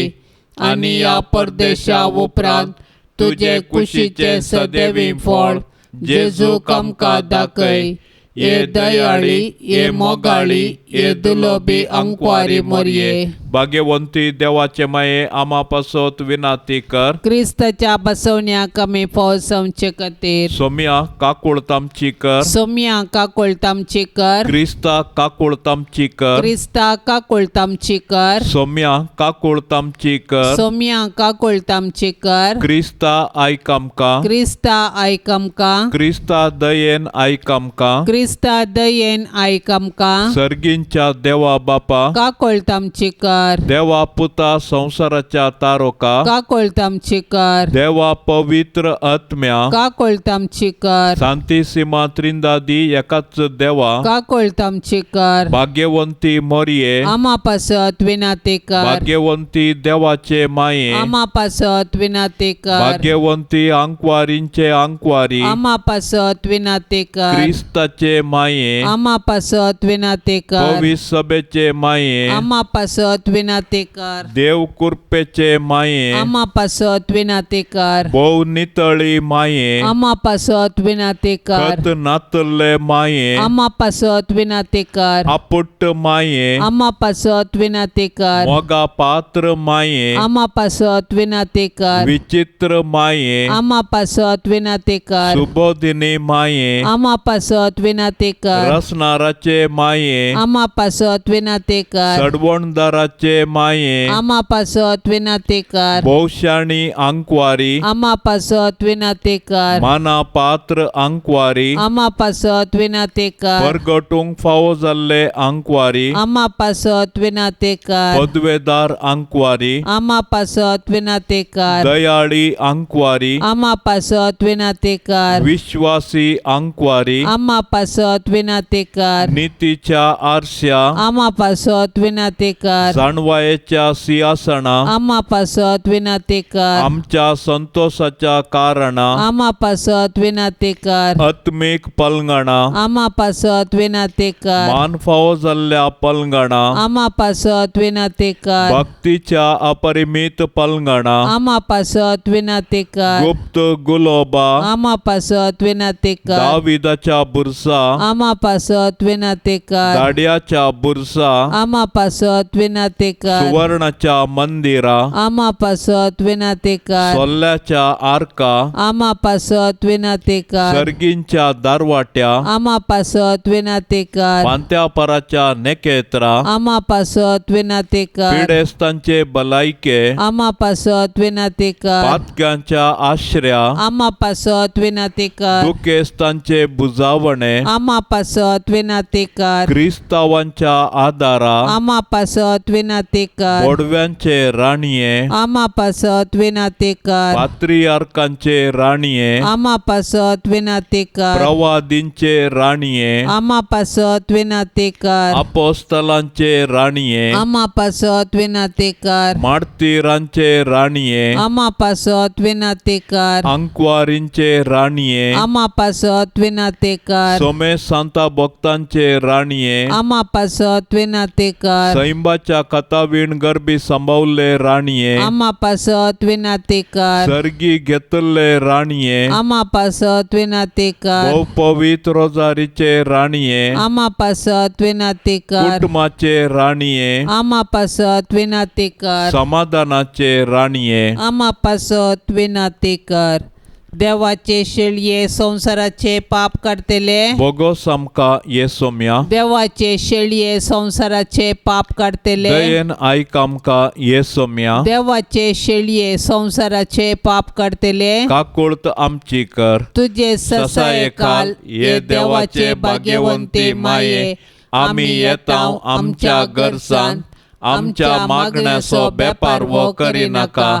आनी ह्या परदेशा उपरांत तुजे कुशीचे सदैवी फळ जेजूक आमकां दाखय. ये दयाळी, ये मोगाळी, ये दुलोबी अंकवारी मोरये, भाग्यवंती देवाचे माये, आमा पासत विनाती कर. क्रिस्ताच्या बसवण्याक आमी फौज खातीर. सोम्या काकुळत आमची कर. सोम्या काकुळत आमची कर. क्रिस्ता काकुळत आमची कर. क्रिस्ता काकुळत आमची कर. सोम्या काकुळत आमची कर. सोम्या काकुळत आमची कर. क्रिस्ता आयक आमकां. क्रिस्ता आयक आमकां. क्रिस्ता दयेन आयक आमकां. क्रिस्ता दयेन आयक आमकां. सर्गींच्या देवा बापा, काकुळत आमची कर. देवा पुता संवसाराच्या तारोका, काकुळत आमची कर. देवा पवित्र आत्म्या, काकुळत आमची कर. सांतिसिमा त्रिंदादी एकाच देवा, काकुळत आमची कर. भाग्यवंती मोरये, आमा पासत विनाती कर. भाग्यवंती देवाचे माये, आमा पासत विनाती कर. भाग्यवंती आंकवारींचे आंकवारी, आमा पासत विनाती कर. क्रिस्ताचे देवाचे माये, आमा पासत विनाती कर। पवित्र सभेचे माये, आमा पासत विनाती कर। देव कुरपेचे माये, आमा पासत विनाती कर। भोव नितळी माये, आमा पासत विनाती कर। खत नातल्ले माये, आमा पासत विनाती कर। आपुट्ट माये, आमा पासत विनाती कर। मोगा पात्र माये, आमा पासत विनाती कर। विचित्र माये, आमा पासत विनाती कर। सुबोधिनी माये, आमा पासत विनाती कर। रसनाराचे माये, आमा पासत विनाती कर। सडवणदाराचे माये, आमा पासत विनाती कर। भोवशाणी आंकवारी, आमा पासत विनाती कर। माना पात्र आंकवारी, आमा पासत विनाती कर। परगटूंक फावो जाल्ले आंकवारी, आमा पासत विनाती कर। पदवेदार आंकवारी, आमा पासत विनाती कर। दयाळी आंकवारी, आमा पासत विनाती कर। विश्वासी आंकवारी, आमा पासत विनाती कर। नितीच्या आरश्या, आमा पासत विनाती कर। जाणवायेच्या सिंहासना, आमा पासत विनाती कर। आमच्या संतोषाच्या कारणा, आमा पासत विनाती कर। आत्मीक पलंगणा, आमा पासत विनाती कर। मान फावो जाल्ल्या पलंगणा, आमा पासत विनाती कर। भक्तीच्या अपरिमीत पलंगणा, आमा पासत विनाती कर। गुप्त गुलोबा, आमा पासत विनाती कर। दाविदाच्या बुरसा, आमा पासत विनाती कर। दाड्याच्या बुरसा, आमा पासत विनाती कर। सुवर्णाच्या मंदिरा, आमा पासत विनाती कर। सोल्ल्याच्या आर्का, आमा पासत विनाती कर। सर्गींच्या दारवाट्या, आमा पासत विनाती कर। पांत्यापराच्या नेकेत्रा, आमा पासत विनाती कर। पिडेस्तांचे बलायके, आमा पासत विनाती कर। पातक्यांच्या आश्र्या, आमा पासत विनाती कर। दुखेस्तांचे बुजावणे, आमा पासत विनाती कर। क्रिस्तावांच्या आदारा, आमा पासत विनाती कर। बोडव्यांचे राणये, आमा पासत विनाती कर। पात्रियार्कांचे राणये, आमा पासत विनाती कर। प्रवादींचे राणये, आमा पासत विनाती कर। अपोस्तलांचे राणये, आमा पासत विनाती कर। मार्तीरांचे राणये, आमा पासत विनाती कर। अंकवारींचे राणये, आमा पासत विनाती कर। सोमे सांता भक्तांचे राणये, आमा पासत विनाती कर। सैंबाच्या कथावीण गर्भी सांबावल्ले राणये, आमा पासत विनाती कर। सर्गी घेतल्ले राणये, आमा पासत विनाती कर। भोव पवित्र रोजारीचे राणये, आमा पासत विनाती कर। कुटुंबाचे राणये, आमा पासत विनाती कर। समाधानाचे राणये, आमा पासत विनाती कर। देवाचे शेळये संवसाराचे पाप काडटले, बोगोस आमकां ये सोम्या, देवाचे शेळये संवसाराचे पाप काडटले, दयेन आयक आमकां ये सोम्या, देवाचे शेळये संवसाराचे पाप काडटले, काकुळत आमची कर। तुझे ससायकाल ये देवाचे भाग्यवंती माये, आमी येता आमच्या गरजान, आमच्या मागण्याचो बेपारवो करिनाका,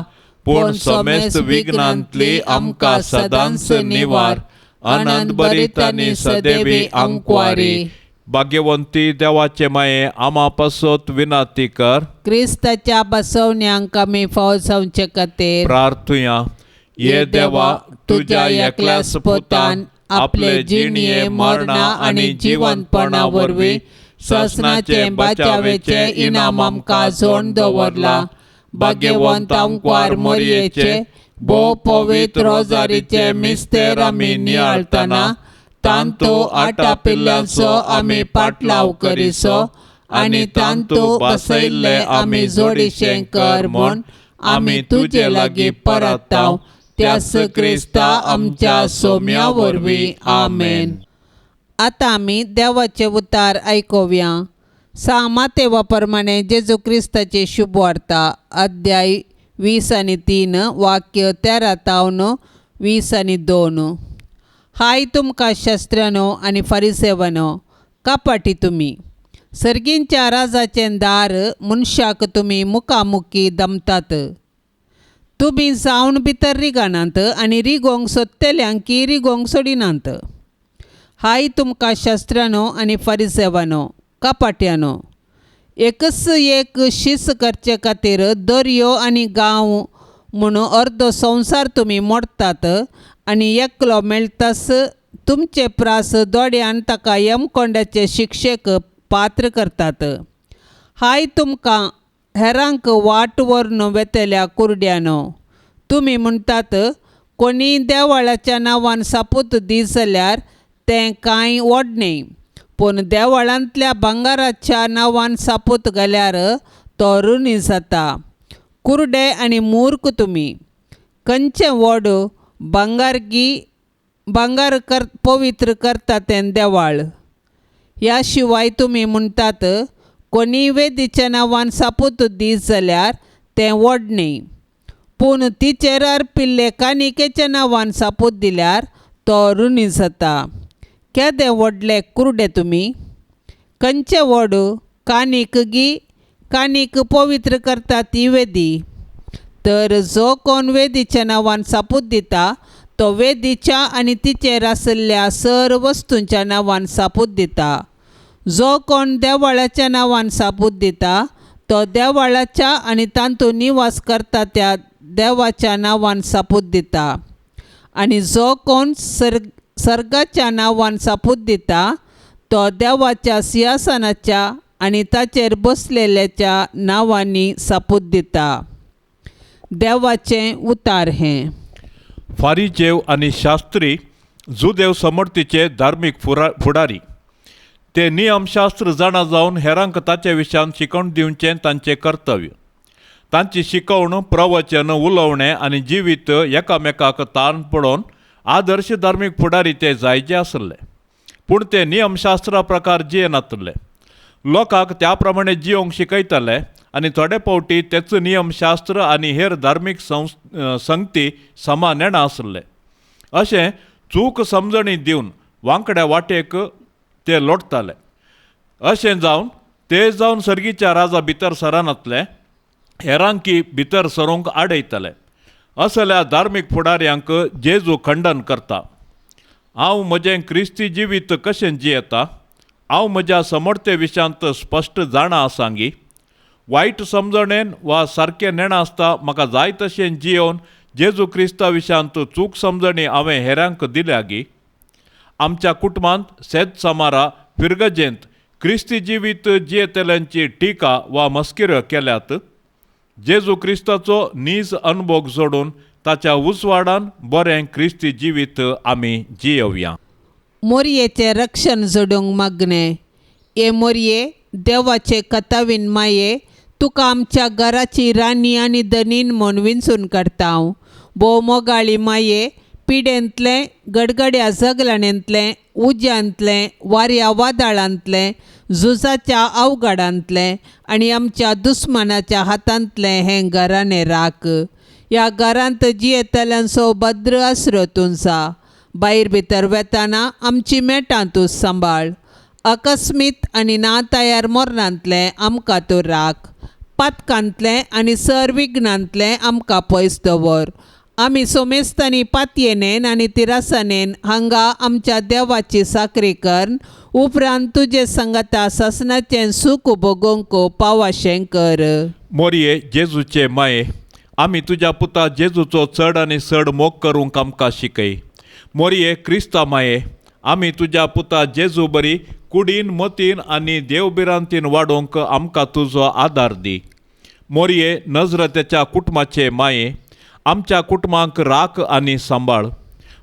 पूण समेस्त विघ्नांतली आमकां सदांच निवार। आनंद भरीत आनी सदैवी आंकवारी। भाग्यवंती देवाचे माये, आमा पासत विनंती कर। क्रिस्ताच्या बसवण्यांक आमी फावो जावचे खातीर प्रार्थुया। ये देवा, तुज्या एकल्याच पुतान आपले जिणये मरणा आनी जिवंतपणा वरवीं ससनाचे बचावेचे इनाम आमकां जोडून दवरला। भाग्यवंत आंकवार मोरयेचे भोव पवित्र रोजारीचे मिस्तेर आमी नियाळतना तांतू आटापिल्ल्यांचो आमी पाटलाव करिसो आनी तांतू बसयल्ले आमी जोडीशें कर म्हूण आमी तुजे लागीं परताव त्यास क्रिस्ता आमच्या सोम्या वरवीं। आमेन। आतां आमी देवाचे उतार आयकुया। सामातेवा प्रमाणे जेजू क्रिस्ताची शुभवार्ता अध्याय 20 आनी 3 वाक्य 13 तावन 20 आनी 2। हाय तुमकां शास्त्र्यानो आनी फारिसेवानो, कपाटी तुमी सर्गींच्या राजाचें दार मनशाक तुमी मुखामुखी दमतात। तुमी जावन भितर रिगनात आनी रिगोवंक सोदतल्यांक की रिगोवंक सोडिनात। हाय तुमकां शास्त्र्यानो आनी फारिसेवानो, कपाट्यानो, एकच एक शीस करचे खातीर दर्यो आनी गांव म्हूण अर्दो संवसार तुमी मोडटात आनी एकलो मेळटास तुमचे प्रास दोड्यान ताका यमकोंडाचे शिक्षेक पात्र करतात. हाय तुमकां हेरांक वाट व्हरून वेतल्या कुरड्यानो. तुमी म्हणटात कोणीय देवाळाच्या नांवान सापूत दी जाल्यार तें कांय व्हड न्हय, पूण देवळांतल्या भांगराच्या नांवान सापूत घाल्यार तो ऋणी जाता. कुरडे आनी मूर्ख तुमी. खंयचें व्हड भांगारगी भांगार कर पवित्र करता तें देवाळ. ह्या शिवाय तुमी म्हणटात कोणीय वेदीच्या नांवान सापूत दीत जाल्यार तें व्हड न्हय, पूण तिचेर अर्पिल्ले कानिकेच्या नांवान सापूत दिल्यार तो ऋणी जाता. केदे व्हडले कुरडे तुमी. खंयचें व्हड कानीक गी कानीक पवित्र करता ती वेदी. तर जो कोण वेदीच्या नांवान सापूत दिता तो वेदीच्या आनी तिचेर आशिल्ल्या सर वस्तूंच्या नांवान सापूत दिता. जो कोण देवाळाच्या नांवान सापूत दिता तो देवाळाच्या आनी तातूंत निवास करता त्या देवाच्या नांवान सापूत दिता. आनी जो कोण सर्गाच्या नांवान सापूत दिता तो देवाच्या सिंहासनाच्या आनी ताचेर बसलेल्याच्या नांवांनी सापूत दिता. देवाचें उतार हें. फारिजेव आनी शास्त्री जुदेव समर्थीचे धार्मीक फुडारी. ते नियमशास्त्र जाणा जावन हेरांक ताचे विशयान शिकवण दिवचें तांचें कर्तव्य. तांची शिकवण, प्रवचन, उलोवणें आनी जिवीत एकामेकाक ताण पडोवन आदर्श धार्मीक फुडारी ते जायचे आसले. पूण ते नियमशास्त्रा प्रकार जियेनातले. लोकांक त्या प्रमाणे जियोंक शिकयताले आनी थोडे फावटी तेच नियमशास्त्र आनी हेर धार्मीक संगती समा नेणा आसले. अशें चूक समजणी दिवन वांकड्या वाटेक ते लोटताले. अशें जावन ते जावन सर्गीच्या राजा भितर सरनातले, हेरांकी भितर सरूंक आडयताले. असल्या धार्मीक फुडाऱ्यांक जेजू खंडन करता. हांव म्हजें क्रिस्ती जिवीत कशें जियेता, हांव म्हज्या समर्थे विशयांत स्पश्ट जाणा आसांगी. वायट समजणेन वा सारकें नेणा आसता म्हाका जाय तशें जियोवन जेजू क्रिस्ता विशयांत चूक समजणी हांवें हेरांक दिल्या गी. आमच्या कुटुंबांत सेत सामारा फिरगजेंत क्रिस्ती जिवीत जियेतल्यांची टिका वा मस्किऱ्यो केल्यात. जेजू क्रिस्ताचो नीज अनभोग जोडून ताच्या उजवाडान बरें क्रिस्ती जिवीत आमी जियोवया. मोरयेचें रक्षण जोडूंक मागणें. हे मोरये देवाचे कथावीन माये, तुका आमच्या घराची राणी आनी धनीन म्हूण विंचून काडटा हांव. भोव मोगाळी माये, पिडेंतलें, गडगड्या जगलाणेंतलें, उज्यांतलें, वाऱ्या वादळांतलें, झुजाच्या अवघडांतलें आनी आमच्या दुस्मानाच्या हातांतलें हें घराणें राख. ह्या घरांत जियेतल्यांचो भद्र आसरो तुमचा. भायर भितर वेताना आमची मेटां तूं सांबाळ. अकस्मीत आनी ना तयार मरणांतलें आमकां तूं राख. पातकांतलें आनी सर विघ्नांतलें आमकां पयस दवर. आमी सोमेस्तांनी पातयेनेन आनी तिरासनेन हांगा आमच्या देवाची साकरी कर उपरांत तुजे संगता सासनाचें सूख भोगोवंक पावाशें कर. मोरये जेजूचे माये, आमी तुज्या पुता जेजूचो चड आनी चड मोग करूंक आमकां शिकय. मोरये क्रिस्ता माये, आमी तुज्या पुता जेजू बरी कुडीन मतीन आनी देवभिरांतीन वाडोवंक आमकां तुजो आदार दी. मोरये नजरतेच्या कुटुंबाचे माये, आमच्या कुटुंबांक राख आनी सांबाळ.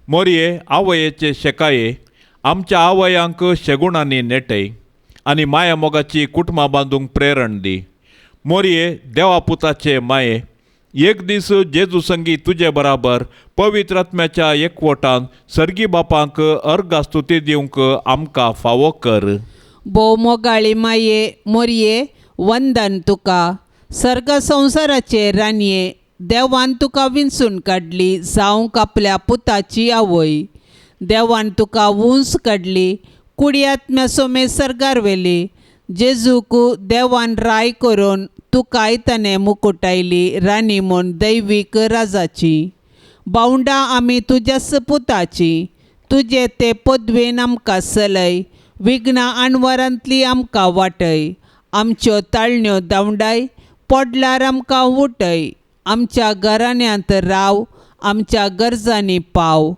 मोरये आवयेचे शेकाये, आमच्या आवयांक शेगुणांनी नेटय आनी माया मोगाची कुटुंबां बांदूंक प्रेरण दी. मोरये देवा पुताचे माये, एक दीस जेजू संगी तुजे बराबर पवित्र आत्म्याच्या एकवटान सर्गी बापांक अर्घ स्तुती दिवंक आमकां फावो कर. भोव मोगाळी माये मोरये, वंदन तुका. सर्ग संवसाराचे राणये, देवान तुका विंचून काडली जावंक आपल्या पुताची आवय. देवान तुका उंच काडली, कुडी आत्म्या सोमे सर्गार व्हेली. जेजूक देवान राय करून तुकाय ताणें मुकुटायली राणी म्हूण दैवीक राजाची. बावंडां आमी तुज्याच पुताची, तुजे ते पदवेन आमकां चलय. विघ्नां आणवरांतली आमकां वाटय. आमच्यो ताळण्यो धांवडाय, पडल्यार आमकां उठय. आमच्या घराण्यांत राव, आमच्या गरजांनी पाव.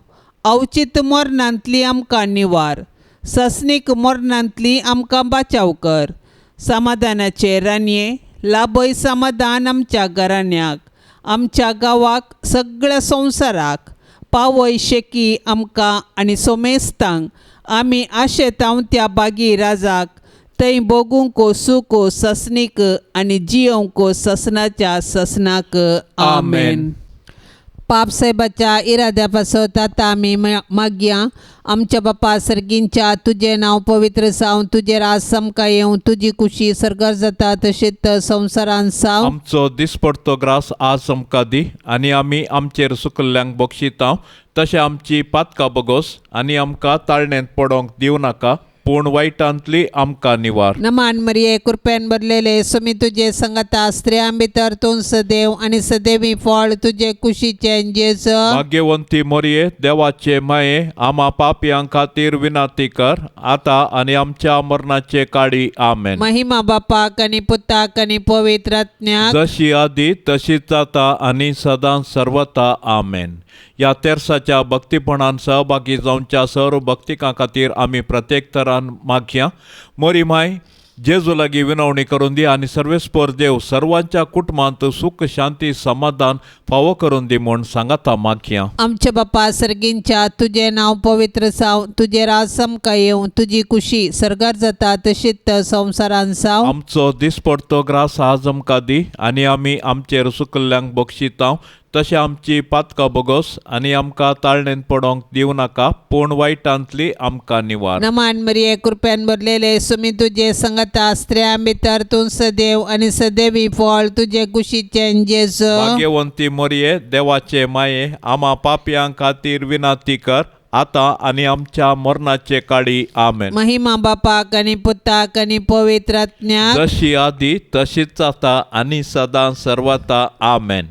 अवचीत मरणांतली आमकां निवार, ससनीक मरणांतली आमकां बाचाव कर. समाधानाचे रानये, लाभय समाधान आमच्या घराण्याक, आमच्या गांवाक, सगळ्या संवसाराक. पावय शेकी आमकां आनी सोमेस्तांक. आमी आशेतांव त्या बागी राजाक, थंय भोगूंक सूख ससनीक आनी जियोवंक ससनाच्या ससनाक. आमेन. पापसाहेबाच्या इराद्या पासत आतां आमी मागया. आमच्या बापा सर्गींच्या, तुजें नांव पवित्र जावं, तुजें राज आमकां येवं, तुजी कुशी सर्गार जाता तशेंच संवसारान जावं. आमचो दिसपडतो ग्रास आज आमकां दी आनी आमी आमचेर सुकल्ल्यांक बक्षितांव तशें आमची पातकां बगोस आनी आमकां ताळण्यांत पडोंक दिवं नाका, पूण वायटांतली आमकां निवार. नमान मरिये, कृपेन भरलेले, सुमी तुजे संगता, स्त्रियां भितर तूं सदैव आनी सदैवी फळ तुजे कुशीचें जेज. भाग्यवंती मोरये, देवाचे माये, आमा पापयां खातीर विनंती कर, आतां आनी आमच्या मरणाचे काडी. आमेन. महिमा बापाक आनी पुताक आनी पवित्र आत्म्याक. जशी आदी तशीच जाता आनी सदां सर्वता. आमेन. ह्या तेर्साच्या भक्तीपणान सहभागी जावच्या सर्व भक्तिकां खातीर आमी प्रत्येक तरान मागया. मोरी माय, जेजू लागीं विनवणी करून दी आनी सर्वेस्पर देव सर्वांच्या कुटुंबांत सुख, शांती, समाधान फावो करून दी म्हूण सांगाता मागया. आमच्या बापा सर्गींच्या, तुजें नांव पवित्र जावं, तुजें राज आमकां येवं, तुजी कुशी सर्गार जाता तशीच संवसारान जावं. आमचो दिसपडतो ग्रास आज आमकां दी आनी आमी आमचेर सुकल्ल्यांक बक्षितांव तशें आमची पातकां बगोस आनी आमकां ताळणेंत पडोंक दिवं नाका, पूण वायटांतली आमकां निवार. नमान मरिये, कृपेन भरलेले, सुमी तुजे संगता, स्त्रियां भितर तूं सदैव आनी सदैवी फळ तुजे कुशीचें जेज. भाग्यवंती मोरये, देवाचे माये, आमा पापयां खातीर विनंती कर, आतां आनी आमच्या मरणाचे काडी. आमेन. महिमा बापाक आनी पुताक आनी पवित्र आत्म्याक. जशी आदी तशीच आतां आनी सदां सर्वता. आमेन.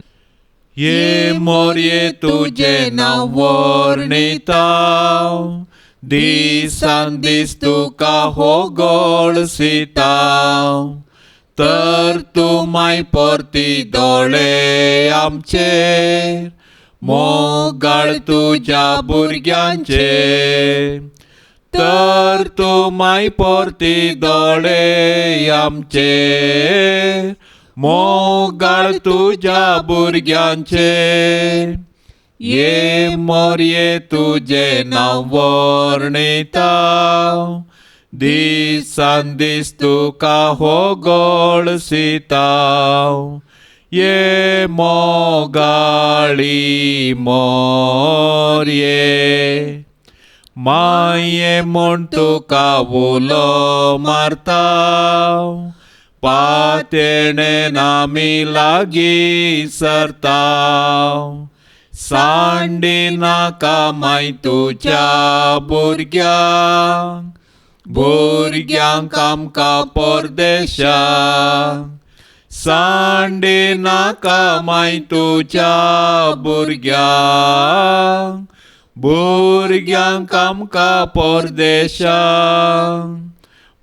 ये मोरये, तुजें नांव वर्णिता, दिसान दीस तुका हो गळसिता, तर तूं माय परती दोळे आमचेर, मोगाळ तुज्या भुरग्यांचेर, तर तूं माय परती दोळे आमचेर, मोगाळ तुज्या भुरग्यांचेर. ये मोरये, तुजें नांव वर्णिता, दिसान दीस तुका हो गळसिता, ये मोगाळी मोरये. माये म्हूण तुका उलो मारता, पातेणे आमी लागीं सरता, सांडी नाका माय तुज्या भुरग्यांक, भुरग्यांक आमकां परदेशाक, सांडी नाका माय तुज्या भुरग्यांक, भुरग्यांक आमकां परदेशाक.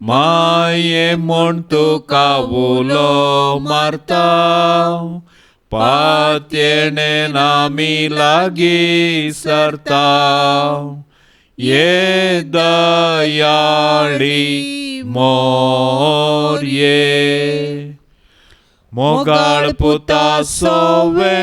माये म्हूण तुका उलो मारता, पातयेणे आमी लागीं सरता, ये दयाळी मोरये. मोगाळ पुता सोवे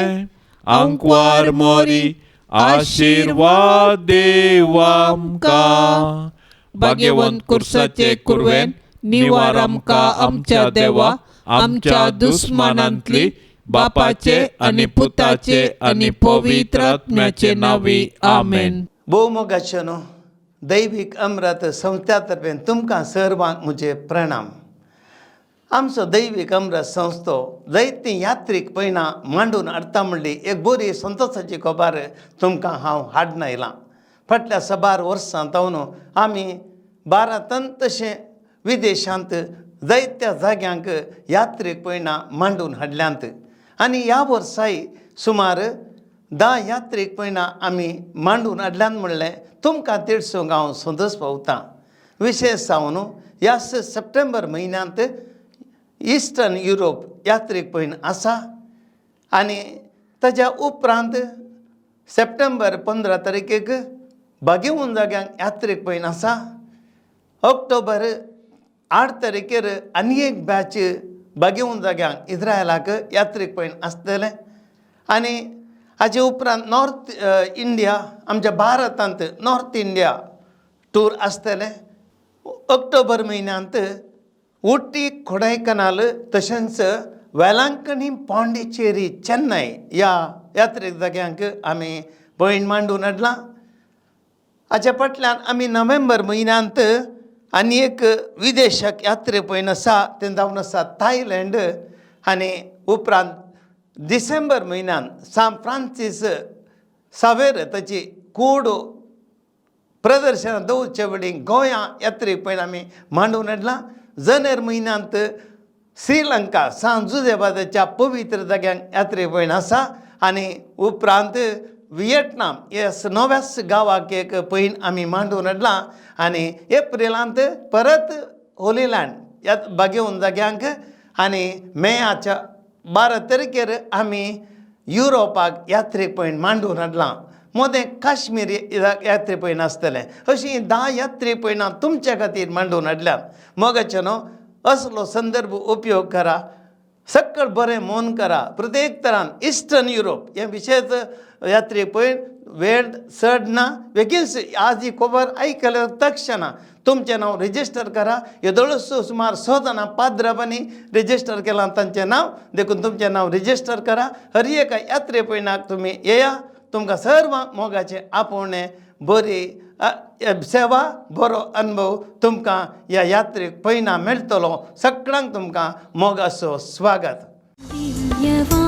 आंकवार मोरी, आशिर्वाद देव आमकां. भाग्यवंत कुर्साचे कुरवेन, निवार आमकां आमच्या देवा, आमच्या दुस्मानांतली, बापाचे आनी पुताचे आनी पवित्र आत्म्याचे नांवी. आमेन. भोवमोगाचें न्हू, दैवीक अमृत संस्था तर्फेन तुमकां सर्वांक म्हजे प्रणाम. आमचो दैवीक अमृत संस्थो जायतीं यात्रीक पयणां मांडून हाडटा म्हणली एक बरी संतोशाची खबर तुमकां हांव हाडून आयलां. फाटल्या साबार वर्सां जावन आमी भारतांत तशें विदेशांत जायत्या जाग्यांक यात्रीक पयणां मांडून हाडल्यांत आनी ह्या वर्साय सुमार 10 यात्रीक पयणां आमी मांडून हाडल्यात म्हणलें तुमकां तिडसूंक हांव संतोश पावतां. विशेश जावन ह्या सप्टेंबर म्हयन्यांत इस्टर्न युरोप यात्रीक पयण आसा आनी ताज्या उपरांत सप्टेंबर 15 तारखेक बागेवन जाग्यांक यात्रेक पयण आसा. ऑक्टोबर 8 तारखेर आनी एक बॅच बागेवन जाग्यांक इस्रायलाक यात्रेक पयण आसतलें. आनी हाजे उपरांत नॉर्थ इंडिया आमच्या भारतांत नॉर्थ इंडिया टूर आसतलें. ऑक्टोबर म्हयन्यांत उटी कोडायकनाल तशेंच वेलांकणी पांडिचेरी चेन्नय ह्या यात्रेक जाग्यांक आमी पयण मांडून हाडलां. हाच्या फाटल्यान आमी नोव्हेंबर म्हयन्यांत आनी एक विदेशाक यात्रे पळयन आसा तें जावन आसा थायलंड. आनी उपरांत डिसेंबर म्हयन्यांत सान फ्रांसीस सावेर ताची कूड प्रदर्शनां दवरचे वेळी गोंया यात्रेक पळयन आमी मांडून हाडलां. जानेर म्हयन्यांत श्रीलंका सान जुजेबादाच्या पवित्र जाग्यांक यात्रे पळयन आसा. आनी उपरांत विएटनाम ह्या नव्याच गांवाक एक पयण आमी मांडून हाडलां. आनी एप्रिलांत परत होलीलँड ह्या बागेवन जाग्यांक आनी मेयाच्या 12 तारखेर आमी युरोपाक यात्रेक पयण मांडून हाडलां. मोदें काश्मीर यात्रे पयण आसतलें. अशीं 10 यात्रे पयणां तुमच्या खातीर मांडून हाडल्यात. मोगाचें न्हू असलो संदर्भ उपयोग करा, सकळ बरें मन करा. प्रत्येक तरान इस्टर्न युरोप हें विशेश यात्रे पळय वेळ चड ना, बेगीन आज ही खबर आयकल्या तक्षणा तुमचें नांव रजिस्टर करा. येदोळसो सुमार 6 जाणां पाद्राबांनी रजिस्टर केलां तांचें नांव, देखून तुमचें नांव रजिस्टर करा. हर एका यात्रे पयणाक तुमी येया, तुमकां सर्व मोगाचें आपोवणें, बरी सेवा, बरो अनुभव तुमकां ह्या यात्रेक पयणा मेळटलो. सगळ्यांक तुमकां मोगाचो स्वागत. दिव्यवाणी.